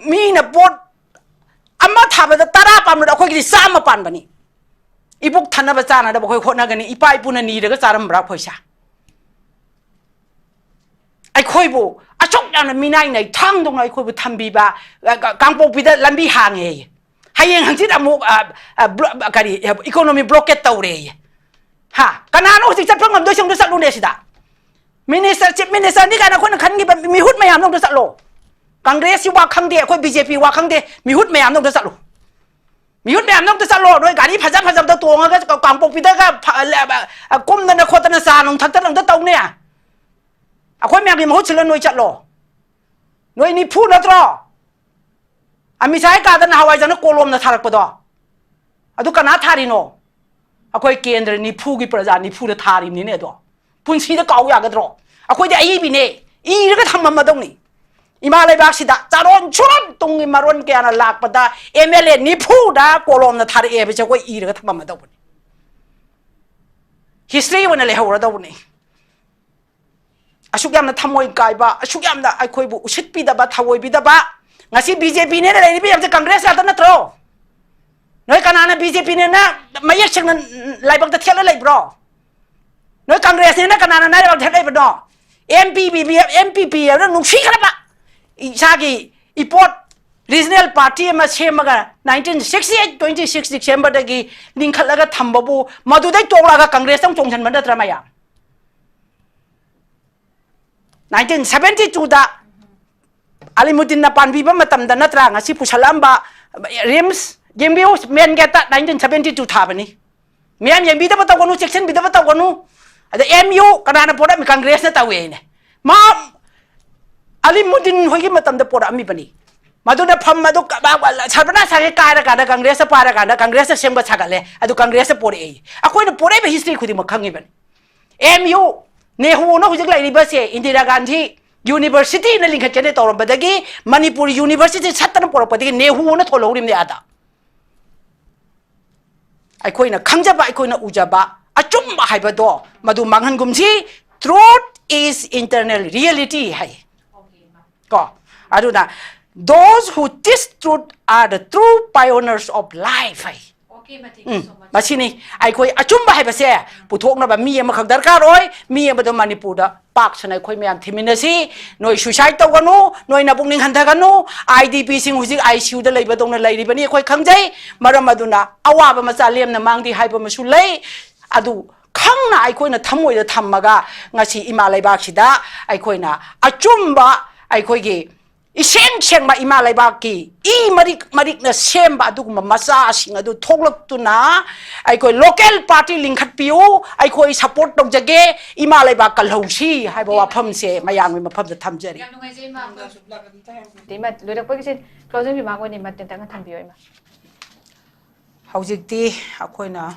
ꯃꯤꯅ ꯄꯣꯠ ꯑꯃ ꯊꯥꯕꯗ ꯇꯔꯥ ꯄꯥꯟꯕꯗ ꯑꯩꯈꯣꯏꯒꯤꯗꯤ ꯆꯥꯝꯃ ꯄꯥꯟꯕꯅꯤ꯫ ꯏꯕꯨꯛ ꯊꯟꯅꯕ ꯆꯥꯅꯅꯕ ꯑꯩꯈꯣꯏ ꯍꯣꯠꯅꯒꯅꯤ꯫ ꯏꯄꯥ ꯏꯄꯨꯅ ꯅꯤꯔꯒ ꯆꯥꯔꯝꯕ꯭ꯔꯥ ꯑꯩꯈꯣꯏꯁꯦ? ꯑꯩꯈꯣꯏꯕꯨ ꯑꯁꯨꯛ ꯌꯥꯝꯅ ꯃꯤꯅꯥꯏꯅ ꯊꯥꯡꯗꯧꯅ ꯑꯩꯈꯣꯏꯕꯨ ꯊꯝꯕꯤꯕ, ꯑ, ꯀ-, ꯀꯥꯡꯄꯣꯛꯄꯤꯗ ꯂꯝꯕꯤ ꯍꯥꯡꯉꯦ꯫ ꯍꯌꯦꯡ ꯍꯪꯆꯤꯠ ꯑꯃꯨꯛ, ꯑ, ꯑ, ꯕ꯭ꯂꯣ-, ꯑ, ꯀꯔꯤ, economy blockade ꯇꯧꯔꯦ꯫ ꯍꯥ? ꯀꯅꯥꯅꯣ ꯍꯧꯖꯤꯛ ꯆꯠꯄ ꯉꯝꯗꯣꯏꯁꯦ? ꯑꯝꯇ ꯆꯠꯂꯨꯅꯦ ꯁꯤꯗ꯫ Minister, Chief Ministerꯅꯤ ꯀꯥꯏꯅ ꯑꯩꯈꯣꯏꯅ ꯈꯟꯈꯤꯕ ꯃꯤꯍꯨꯠ ꯃꯌꯥꯝꯗꯣ ꯑꯝꯇ ꯆꯠꯂꯣ꯫ ꯀꯪꯒ꯭ꯔꯦꯁꯀꯤ ꯋꯥ ꯈꯪꯗꯦ, ꯑꯩꯈꯣꯏ ꯕꯤ ꯖꯦ ꯄꯤ ꯋꯥ ꯈꯪꯗꯦ, ꯃꯤꯍꯨꯠ ꯃꯌꯥꯝꯗꯣ ꯑꯝꯇ ꯆꯠꯂꯣ꯫ ꯃꯤꯍꯨꯠ ꯃꯌꯥꯝꯗꯣ ꯑꯝꯇ ꯆꯠꯂꯣ꯫ ꯅꯣꯏ ꯒꯥꯔꯤ ꯐꯖ ꯐꯖꯕꯗ ꯇꯣꯡꯉꯒ ꯀ-, ꯀꯥꯡꯄꯣꯛꯄꯤꯗꯒ ꯐ-, ꯂ-, ꯑ, ꯀꯨꯝꯗꯅ ꯈꯣꯠꯇꯅ ꯆꯥ ꯅꯨꯡ ꯊꯛꯇꯅ ꯑꯝꯇ ꯇꯧꯅꯦ꯫ ꯑꯩꯈꯣꯏ ꯃꯌꯥꯝꯒꯤ ꯃꯍꯨꯠ ꯁꯤꯜꯂ ꯅꯣꯏ ꯆꯠꯂꯣ꯫ ꯅꯣꯏ ꯅꯤꯐꯨ ꯅꯠꯇ꯭ꯔꯣ? ꯑꯃꯤꯠ ꯁꯥꯍ ꯀꯥꯗ ꯅꯍꯥꯟꯋꯥꯏ ꯆꯪꯅ ꯀꯣꯂꯣꯝꯅ ꯊꯥꯔꯛꯄꯗꯣ? ꯑꯗꯨ ꯀꯅꯥ ꯊꯥꯔꯤꯅꯣ? ꯑꯩꯈꯣꯏ ꯀꯦꯟꯗ꯭ꯔ ꯅꯤꯐꯨꯒꯤ ꯄ꯭ꯔꯖꯥ ꯅꯤꯐꯨꯗ ꯊꯥꯔꯤꯕꯅꯤꯅꯦ ꯑꯗꯣ꯫ ꯄꯨꯟꯁꯤꯗ ꯀꯥꯎ ꯌꯥꯒꯗ꯭ꯔꯣ? ꯑꯩꯈꯣꯏꯗꯤ ꯑꯏꯕꯤꯅꯦ, ꯏꯔꯒ ꯊꯝꯃꯝꯃꯗꯧꯅꯤ꯫ ꯏꯃꯥ ꯂꯩꯕꯥꯛꯁꯤꯗ ꯆꯥꯔꯣꯟ ꯁꯨꯔꯣꯟ ꯇꯨꯡꯒꯤ ꯃꯔꯣꯟ ꯀꯌꯥꯅ ꯂꯥꯛꯄꯗ ꯑꯦꯝ ꯑꯦꯜ ꯑꯦ ꯅꯤꯐꯨꯗ ꯀꯣꯂꯣꯝꯅ ꯊꯥꯔꯛꯑꯦ ꯍꯥꯏꯕꯁꯦ ꯑꯩꯈꯣꯏ ꯏꯔꯒ ꯊꯝꯃꯝꯃꯗꯧꯕꯅꯤ, ꯍꯤꯁꯇ꯭ꯔꯤ ꯑꯣꯏꯅ ꯂꯩꯍꯧꯔꯗꯧꯕꯅꯤ꯫ ꯑꯁꯨꯛ ꯌꯥꯝꯅ ꯊꯃꯣꯏ ꯀꯥꯏꯕ, ꯑꯁꯨꯛ ꯌꯥꯝꯅ ꯑꯩꯈꯣꯏꯕꯨ ꯎꯁꯤꯠꯄꯤꯗꯕ, ꯊꯑꯣꯏꯕꯤꯗꯕ, ꯉꯁꯤ ꯕꯤ ꯖꯦ ꯄꯤꯅꯦꯅ ꯂꯩꯔꯤꯕ ꯃꯌꯥꯝꯁꯦ ꯀꯪꯒ꯭ꯔꯦꯁ ꯉꯥꯛꯇ ꯅꯠꯇ꯭ꯔꯣ? ꯅꯣꯏ ꯀꯅꯥꯅ ꯕꯤ ꯖꯦ ꯄꯤꯅꯦꯅ ꯃꯌꯦꯛ ꯁꯦꯡꯅ ꯂꯥꯏꯕꯛꯇ ꯊꯦꯠꯂ ꯂꯩꯕ꯭ꯔꯣ? ꯅꯣꯏ ꯀꯪꯒ꯭ꯔꯦꯁꯅꯦꯅ ꯀꯅꯥꯅ ꯅꯥꯏꯔ ꯊꯦꯠꯂꯛꯏꯕꯅꯣ? M P P B, M P P ꯍꯥꯏꯕꯅ ꯅꯨꯡꯁꯤꯈ꯭ꯔꯕ ꯏꯁꯥꯒꯤ ꯏꯄꯣꯠ ꯔꯤꯖꯅꯦꯜ ꯄꯥꯔꯇꯤ ꯑꯃ ꯁꯦꯝꯃꯒ nineteen sixty eight twenty six Decemberꯗꯒꯤ ꯂꯤꯡꯈꯠꯂꯒ ꯊꯝꯕꯕꯨ ꯃꯗꯨꯗꯩ ꯇꯣꯛꯂꯛꯑꯒ ꯀꯪꯒ꯭ꯔꯦꯁꯇ ꯑꯃꯨꯛ ꯆꯣꯡꯁꯤꯟꯕ ꯅꯠꯇ꯭ꯔꯥ ꯃꯌꯥꯝ? Nineteen seventy twoꯗ ꯑꯂꯤꯃꯨꯗꯤꯟꯅ ꯄꯥꯟꯕꯤꯕ ꯃꯇꯝꯗ ꯅꯠꯇ꯭ꯔꯥ ꯉꯁꯤ ꯄꯨꯁꯜꯂꯛꯑꯝꯕ ꯔꯤꯝꯁ? ꯌꯦꯡꯕꯤꯌꯨ, ꯃꯦꯟ ꯒꯦꯠꯇ nineteen seventy two ꯊꯥꯕꯅꯤ꯫ ꯃꯌꯥꯝ ꯌꯦꯡꯕꯤꯗꯕ ꯇꯧꯒꯅꯨ, ꯆꯦꯛꯁꯤꯟꯕꯤꯗꯕ ꯇꯧꯒꯅꯨ꯫ ꯑꯗ ꯑꯦꯝ ꯌꯨ ꯀꯅꯥꯅ ꯄꯣꯔꯛꯑꯝꯃꯤ? ꯀꯪꯒ꯭ꯔꯦꯁꯅ ꯇꯧꯋꯦ ꯍꯥꯏꯅꯦ꯫ ꯃꯥ ꯑꯂꯤꯃꯨꯗꯤꯟ ꯍꯣꯏꯒꯤ ꯃꯇꯝꯗ ꯄꯣꯔꯛꯑꯝꯃꯤꯕꯅꯤ꯫ ꯃꯗꯨꯅ ꯐꯝ ꯑꯗꯨ ꯁꯔꯕꯅꯥꯁ ꯁꯥꯒꯦ ꯀꯥꯏꯔꯀꯥꯟꯗ ꯀꯪꯒ꯭ꯔꯦꯁꯇ ꯄꯥꯏꯔꯀꯥꯟꯗ ꯀꯪꯒ꯭ꯔꯦꯁꯇ ꯁꯦꯝꯕ ꯁꯥꯒꯠꯂꯦ꯫ ꯑꯗꯨ ꯀꯪꯒ꯭ꯔꯦꯁꯇ ꯄꯣꯔꯛꯑꯦ꯫ ꯑꯩꯈꯣꯏꯅ ꯄꯣꯔꯛꯏꯕ ꯍꯤꯁꯇ꯭ꯔꯤ ꯈꯨꯗꯤꯡꯃꯛ ꯈꯪꯉꯤꯕꯅꯤ꯫ ꯑꯦꯝ ꯌꯨ, ꯅꯦꯍꯨꯅ ꯍꯧꯖꯤꯛ ꯂꯩꯔꯤꯕꯁꯦ ꯏꯟꯗꯤꯔꯥ ꯒꯥꯟꯙꯤ ꯌꯨꯅꯤꯚꯔꯁꯤꯇꯤꯅ ꯂꯤꯡꯈꯠꯀꯦꯅ ꯇꯧꯔꯝꯕꯗꯒꯤ ꯃꯅꯤꯄꯨꯔ ꯌꯨꯅꯤꯚꯔꯁꯤꯇꯤ ꯁꯠꯇꯅ ꯄꯣꯔꯛꯄꯗꯒꯤ ꯅꯦꯍꯨꯅ ꯊꯣꯜꯍꯧꯔꯤꯕꯅꯦ ꯑꯥꯗ꯫ ꯑꯩꯈꯣꯏꯅ ꯈꯪꯖꯕ, ꯑꯩꯈꯣꯏꯅ ꯎꯖꯕ ꯑꯆꯨꯝꯕ ꯍꯥꯏꯕꯗꯣ ꯃꯗꯨ ꯃꯥꯡꯍꯟꯒꯨꯝꯁꯤ꯫ Truth is internal reality ꯍꯥꯏ ꯀꯣ꯫ ꯑꯗꯨꯅ those who teach truth are the true pioneers of life ꯍꯥꯏ꯫ ꯎꯝ, ꯃꯁꯤꯅꯤ꯫ ꯑꯩꯈꯣꯏ ꯑꯆꯨꯝꯕ ꯍꯥꯏꯕꯁꯦ ꯄꯨꯊꯣꯛꯅꯕ ꯃꯤ ꯑꯃꯈꯛ ꯗꯔꯀꯥꯔ ꯑꯣꯏ꯫ ꯃꯤ ꯑꯃꯗꯣ ꯃꯅꯤꯄꯨꯔꯗ ꯄꯥꯛ ꯁꯟꯅ ꯑꯩꯈꯣꯏ ꯃꯌꯥꯝ ꯊꯤꯃꯤꯟꯅꯁꯤ꯫ ꯅꯣꯏ suicide ꯇꯧꯒꯅꯨ, ꯅꯣꯏ ꯅꯕꯨꯛꯅꯤꯡ ꯍꯟꯊꯒꯅꯨ꯫ ꯑꯥꯏ ꯗꯤ ꯄꯤꯁꯤꯡ ꯍꯧꯖꯤꯛ ꯑꯥꯏ ꯁꯤ ꯌꯨꯗ ꯂꯩꯕꯗꯧꯅ ꯂꯩꯔꯤꯕꯅꯤ, ꯑꯩꯈꯣꯏ ꯈꯪꯖꯩ꯫ ꯃꯔꯝ ꯑꯗꯨꯅ ꯑꯋꯥꯕ ꯃꯆꯥ ꯂꯦꯝꯅ ꯃꯥꯡꯗꯦ ꯍꯥꯏꯕ ꯑꯃꯁꯨ ꯂꯩ꯫ ꯑꯗꯨ ꯈꯪꯅ ꯑꯩꯈꯣꯏꯅ ꯊꯃꯣꯏꯗ ꯊꯝꯃꯒ ꯉꯁꯤ ꯏꯃꯥ ꯂꯩꯕꯥꯛꯁꯤꯗ ꯑꯩꯈꯣꯏꯅ ꯑꯆꯨꯝꯕ, ꯑꯩꯈꯣꯏꯒꯤ ꯏꯁꯦꯡ ꯁꯦꯡꯕ ꯏꯃꯥ ꯂꯩꯕꯥꯛꯀꯤ ꯏ ꯃꯔꯤꯛ ꯃꯔꯤꯛꯅ ꯁꯦꯝꯕ ꯑꯗꯨꯒꯨꯝꯕ ꯃꯆꯥꯁꯤꯡ ꯑꯗꯨ ꯊꯣꯛꯂꯛꯇꯨꯅ ꯑꯩꯈꯣꯏ local party ꯂꯤꯡꯈꯠꯄꯤꯌꯨ, ꯑꯩꯈꯣꯏ support ꯇꯧꯖꯒꯦ, ꯏꯃꯥ ꯂꯩꯕꯥꯛ ꯀꯜꯍꯧꯁꯤ ꯍꯥꯏꯕ ꯋꯥꯐꯝꯁꯦ ꯃꯌꯥꯝꯒꯤ ꯃꯐꯝꯗ ꯊꯝꯖꯔꯤ꯫ ꯌꯥꯝ ꯅꯨꯡꯉꯥꯏꯖꯩ, ꯏꯃꯥ꯫ ꯑꯗꯩ ꯏꯃꯥ, ꯂꯣꯏꯔꯛꯄꯒꯤꯁꯦ closing remark ꯑꯣꯏꯅ ꯏꯃꯥ ꯇꯦꯟꯇꯛꯅ ꯊꯝꯕꯤꯌꯣ, ꯏꯃꯥ꯫ ꯍꯧꯖꯤꯛꯇꯤ ꯑꯩꯈꯣꯏꯅ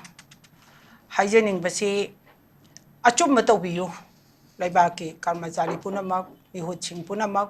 ꯍꯥꯏꯖꯅꯤꯡꯕꯁꯤ, ꯑꯆꯨꯝꯕ ꯇꯧꯕꯤꯌꯨ꯫ ꯂꯩꯕꯥꯛꯀꯤ ꯀꯔꯃꯆꯥꯔꯤ ꯄꯨꯝꯅꯃꯛ, ꯃꯤꯍꯨꯠꯁꯤꯡ ꯄꯨꯝꯅꯃꯛ,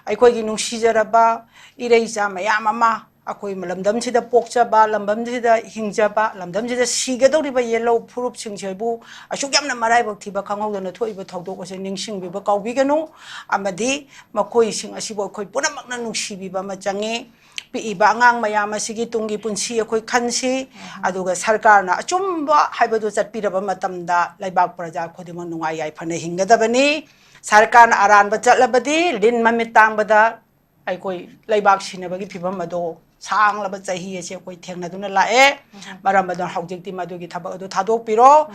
ꯑꯩꯈꯣꯏꯒꯤ ꯅꯨꯡꯁꯤꯖꯔꯕ ꯏꯔꯩꯆꯥ ꯃꯌꯥꯝ ꯑꯃ, ꯑꯩꯈꯣꯏ ꯂꯝꯗꯝꯁꯤꯗ ꯄꯣꯛꯆꯕ, ꯂꯝꯗꯝꯁꯤꯗ ꯍꯤꯡꯖꯕ, ꯂꯝꯗꯝꯁꯤꯗ ꯁꯤꯒꯗꯧꯔꯤꯕ ꯌꯦꯜꯍꯧ ꯐꯨꯔꯨꯞꯁꯤꯡꯁꯤꯕꯨ ꯑꯁꯨꯛ ꯌꯥꯝꯅ ꯃꯔꯥꯏꯕꯛ ꯊꯤꯕ ꯈꯪꯍꯧꯗꯅ ꯊꯣꯛꯏꯕ ꯊꯧꯗꯣꯛ ꯑꯁꯤ ꯅꯤꯡꯁꯤꯡꯕꯤꯕ ꯀꯥꯎꯕꯤꯒꯅꯨ꯫ ꯑꯃꯗꯤ ꯃꯈꯣꯏꯁꯤꯡ ꯑꯁꯤꯕꯨ ꯑꯩꯈꯣꯏ ꯄꯨꯝꯅꯃꯛꯅ ꯅꯨꯡꯁꯤꯕꯤꯕ ꯑꯃ ꯆꯪꯉꯤ꯫ ꯄꯤꯛꯏꯕ ꯑꯉꯥꯡ ꯃꯌꯥꯝ ꯑꯁꯤꯒꯤ ꯇꯨꯡꯒꯤ ꯄꯨꯟꯁꯤ ꯑꯩꯈꯣꯏ ꯈꯟꯁꯤ꯫ ꯑꯗꯨꯒ ꯁꯔꯀꯥꯔꯅ ꯑꯆꯨꯝꯕ ꯍꯥꯏꯕꯗꯨ ꯆꯠꯄꯤꯔꯕ ꯃꯇꯝꯗ ꯂꯩꯕꯥꯛ ꯄ꯭ꯔꯖꯥ ꯈꯨꯗꯤꯡꯃꯛ ꯅꯨꯡꯉꯥꯏ ꯌꯥꯏꯐꯅ ꯍꯤꯡꯒꯗꯕꯅꯤ꯫ ꯁꯔꯀꯥꯔꯅ ꯑꯔꯥꯟꯕ ꯆꯠꯂꯕꯗꯤ ꯂꯤꯟ ꯃꯃꯤꯠ ꯇꯥꯡꯕꯗ ꯑꯩꯈꯣꯏ ꯂꯩꯕꯥꯛ ꯁꯤꯅꯕꯒꯤ ꯐꯤꯕꯝ ꯑꯗꯣ ꯁꯥꯡꯂꯕ ꯆꯍꯤ ꯑꯁꯦ ꯑꯩꯈꯣꯏ ꯊꯦꯡꯅꯗꯨꯅ ꯂꯥꯛꯑꯦ꯫ ꯃꯔꯝ ꯑꯗꯨꯅ ꯍꯧꯖꯤꯛꯇꯤ ꯃꯗꯨꯒꯤ ꯊꯕꯛ ꯑꯗꯨ ꯊꯥꯗꯣꯛꯄꯤꯔꯣ꯫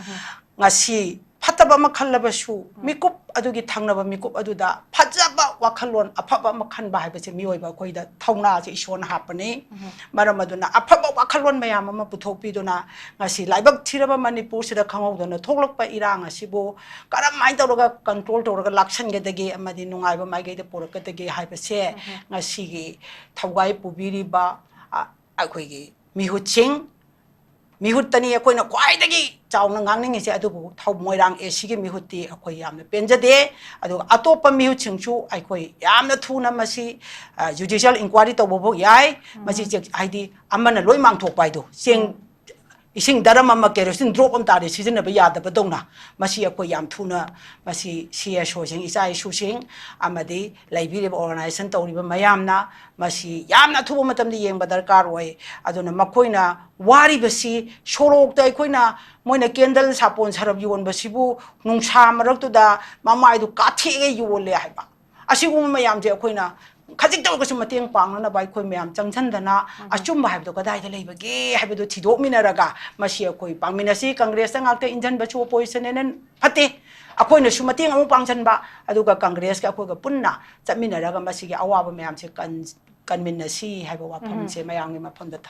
ꯉꯁꯤ ꯐꯠꯇꯕ ꯑꯃ ꯈꯜꯂꯕꯁꯨ, ꯃꯤꯀꯨꯞ ꯑꯗꯨꯒꯤ ꯊꯪꯅꯕ ꯃꯤꯀꯨꯞ ꯑꯗꯨꯗ ꯐꯖꯕ ꯋꯥꯈꯜꯂꯣꯟ ꯑꯐꯕ ꯑꯃ ꯈꯟꯕ ꯍꯥꯏꯕꯁꯦ ꯃꯤꯑꯣꯏꯕ ꯑꯩꯈꯣꯏꯗ ꯊꯧꯅꯥꯁꯦ ꯏꯁꯣꯔꯅ ꯍꯥꯞꯄꯅꯤ꯫ ꯃꯔꯝ ꯑꯗꯨꯅ ꯑꯐꯕ ꯋꯥꯈꯜꯂꯣꯟ ꯃꯌꯥꯝ ꯑꯃ ꯄꯨꯊꯣꯛꯄꯤꯗꯨꯅ ꯉꯁꯤ ꯂꯥꯏꯕꯛ ꯊꯤꯔꯕ ꯃꯅꯤꯄꯨꯔꯁꯤꯗ ꯈꯪꯍꯧꯗꯅ ꯊꯣꯛꯂꯛꯄ ꯏꯔꯥꯡ ꯑꯁꯤꯕꯨ ꯀꯔꯝꯍꯥꯏꯅ ꯇꯧꯔꯒ ꯀꯟꯇ꯭ꯔꯣꯜ ꯇꯧꯔꯒ ꯂꯥꯛꯁꯟꯒꯗꯒꯦ ꯑꯃꯗꯤ ꯅꯨꯡꯉꯥꯏꯕ ꯃꯥꯏꯀꯩꯗ ꯄꯨꯔꯛꯀꯗꯒꯦ ꯍꯥꯏꯕꯁꯦ ꯉꯁꯤꯒꯤ ꯊꯧꯒꯥꯏ ꯄꯨꯕꯤꯔꯤꯕ, ꯑ, ꯑꯩꯈꯣꯏꯒꯤ ꯃꯤꯍꯨꯠꯁꯤꯡ, ꯃꯤꯍꯨꯠꯇꯅꯤ ꯑꯩꯈꯣꯏꯅ ꯈ꯭ꯋꯥꯏꯗꯒꯤ ꯆꯥꯎꯅ ꯉꯥꯡꯅꯤꯡꯉꯤꯁꯦ꯫ ꯑꯗꯨꯕꯨ ꯊꯧ-, ꯃꯣꯏꯔꯥꯡ ꯑꯦ ꯁꯤꯒꯤ ꯃꯤꯍꯨꯠꯇꯤ ꯑꯩꯈꯣꯏ ꯌꯥꯝꯅ ꯄꯦꯟꯖꯗꯦ꯫ ꯑꯗꯨꯒ ꯑꯇꯣꯞꯄ ꯃꯤꯍꯨꯠꯁꯤꯡꯁꯨ ꯑꯩꯈꯣꯏ ꯌꯥꯝꯅ ꯊꯨꯅ ꯃꯁꯤ, ꯑ, ꯖꯨꯗꯤꯁꯤꯌꯦꯜ ꯏꯟꯀ꯭ꯋꯥꯏꯔꯤ ꯇꯧꯕꯐꯥꯎ ꯌꯥꯏ꯫ ꯃꯁꯤ ꯆꯦꯛ-, ꯍꯥꯏꯗꯤ ꯑꯃꯅ ꯂꯣꯏ ꯃꯥꯡꯊꯣꯛꯄ ꯍꯥꯏꯗꯣ, ꯆꯦꯡ, ꯏꯁꯤꯡ ꯗꯔꯝ ꯑꯃ ꯀꯦꯔꯣꯁꯤꯟ ꯗ꯭ꯔꯣꯞ ꯑꯃ ꯇꯥꯔꯦ ꯁꯤꯖꯤꯟꯅꯕ ꯌꯥꯗꯕꯗꯧꯅ, ꯃꯁꯤ ꯑꯩꯈꯣꯏ ꯌꯥꯝ ꯊꯨꯅ ꯃꯁꯤ ꯁꯤ ꯑꯦꯁ ꯑꯣꯁꯤꯡ, ꯏꯆꯥ ꯏꯁꯨꯁꯤꯡ ꯑꯃꯗꯤ ꯂꯩꯕꯤꯔꯤꯕ ꯑꯣꯔꯒꯅꯥꯏꯖꯦꯁꯟ ꯇꯧꯔꯤꯕ ꯃꯌꯥꯝꯅ ꯃꯁꯤ ꯌꯥꯝꯅ ꯑꯊꯨꯕ ꯃꯇꯝꯗ ꯌꯦꯡꯕ ꯗꯔꯀꯥꯔ ꯑꯣꯏ꯫ ꯑꯗꯨꯅ ꯃꯈꯣꯏꯅ ꯋꯥꯔꯤꯕꯁꯤ ꯁꯣꯔꯣꯛꯇ ꯑꯩꯈꯣꯏꯅ, ꯃꯣꯏꯅ ꯀꯦꯟꯗꯜ ꯁꯥꯄꯣꯟ ꯁꯔꯞ ꯌꯣꯟꯕꯁꯤꯕꯨ ꯅꯨꯡꯁꯥ ꯃꯔꯛꯇꯨꯗ ꯃꯃꯥꯏꯗꯨ ꯀꯥꯊꯦꯛꯑꯒ ꯌꯣꯜꯂꯦ ꯍꯥꯏꯕ꯫ ꯑꯁꯤꯒꯨꯝꯕ ꯃꯌꯥꯝꯁꯦ ꯑꯩꯈꯣꯏꯅ ꯈꯖꯤꯛꯇ ꯑꯣꯏꯔꯒꯁꯨ ꯃꯇꯦꯡ ꯄꯥꯡꯅꯅꯕ ꯑꯩꯈꯣꯏ ꯃꯌꯥꯝ ꯆꯪꯁꯤꯟꯗꯅ ꯑꯆꯨꯝꯕ ꯍꯥꯏꯕꯗꯣ ꯀꯗꯥꯏꯗ ꯂꯩꯕꯒꯦ ꯍꯥꯏꯕꯗꯨ ꯊꯤꯗꯣꯛꯃꯤꯟꯅꯔꯒ ꯃꯁꯤ ꯑꯩꯈꯣꯏ ꯄꯥꯡꯃꯤꯟꯅꯁꯤ꯫ ꯀꯪꯒ꯭ꯔꯦꯁꯇ ꯉꯥꯛꯇ ꯏꯟꯖꯟꯕꯁꯨ ꯑꯣꯄꯣꯖꯤꯁꯟꯅꯦꯅ ꯐꯠꯇꯦ꯫ ꯑꯩꯈꯣꯏꯅꯁꯨ ꯃꯇꯦꯡ ꯑꯃꯨꯛ ꯄꯥꯡꯁꯤꯟꯕ, ꯑꯗꯨꯒ ꯀꯪꯒ꯭ꯔꯦꯁꯀ ꯑꯩꯈꯣꯏꯒ ꯄꯨꯟꯅ ꯆꯠꯃꯤꯟꯅꯔꯒ ꯃꯁꯤꯒꯤ ꯑꯋꯥꯕ ꯃꯌꯥꯝꯁꯦ ꯀꯟ-, ꯀꯟꯃꯤꯟꯅꯁꯤ ꯍꯥꯏꯕ ꯋꯥꯐꯝꯁꯦ ꯃꯌꯥꯝꯒꯤ ꯃꯐꯝꯗ ꯊꯝ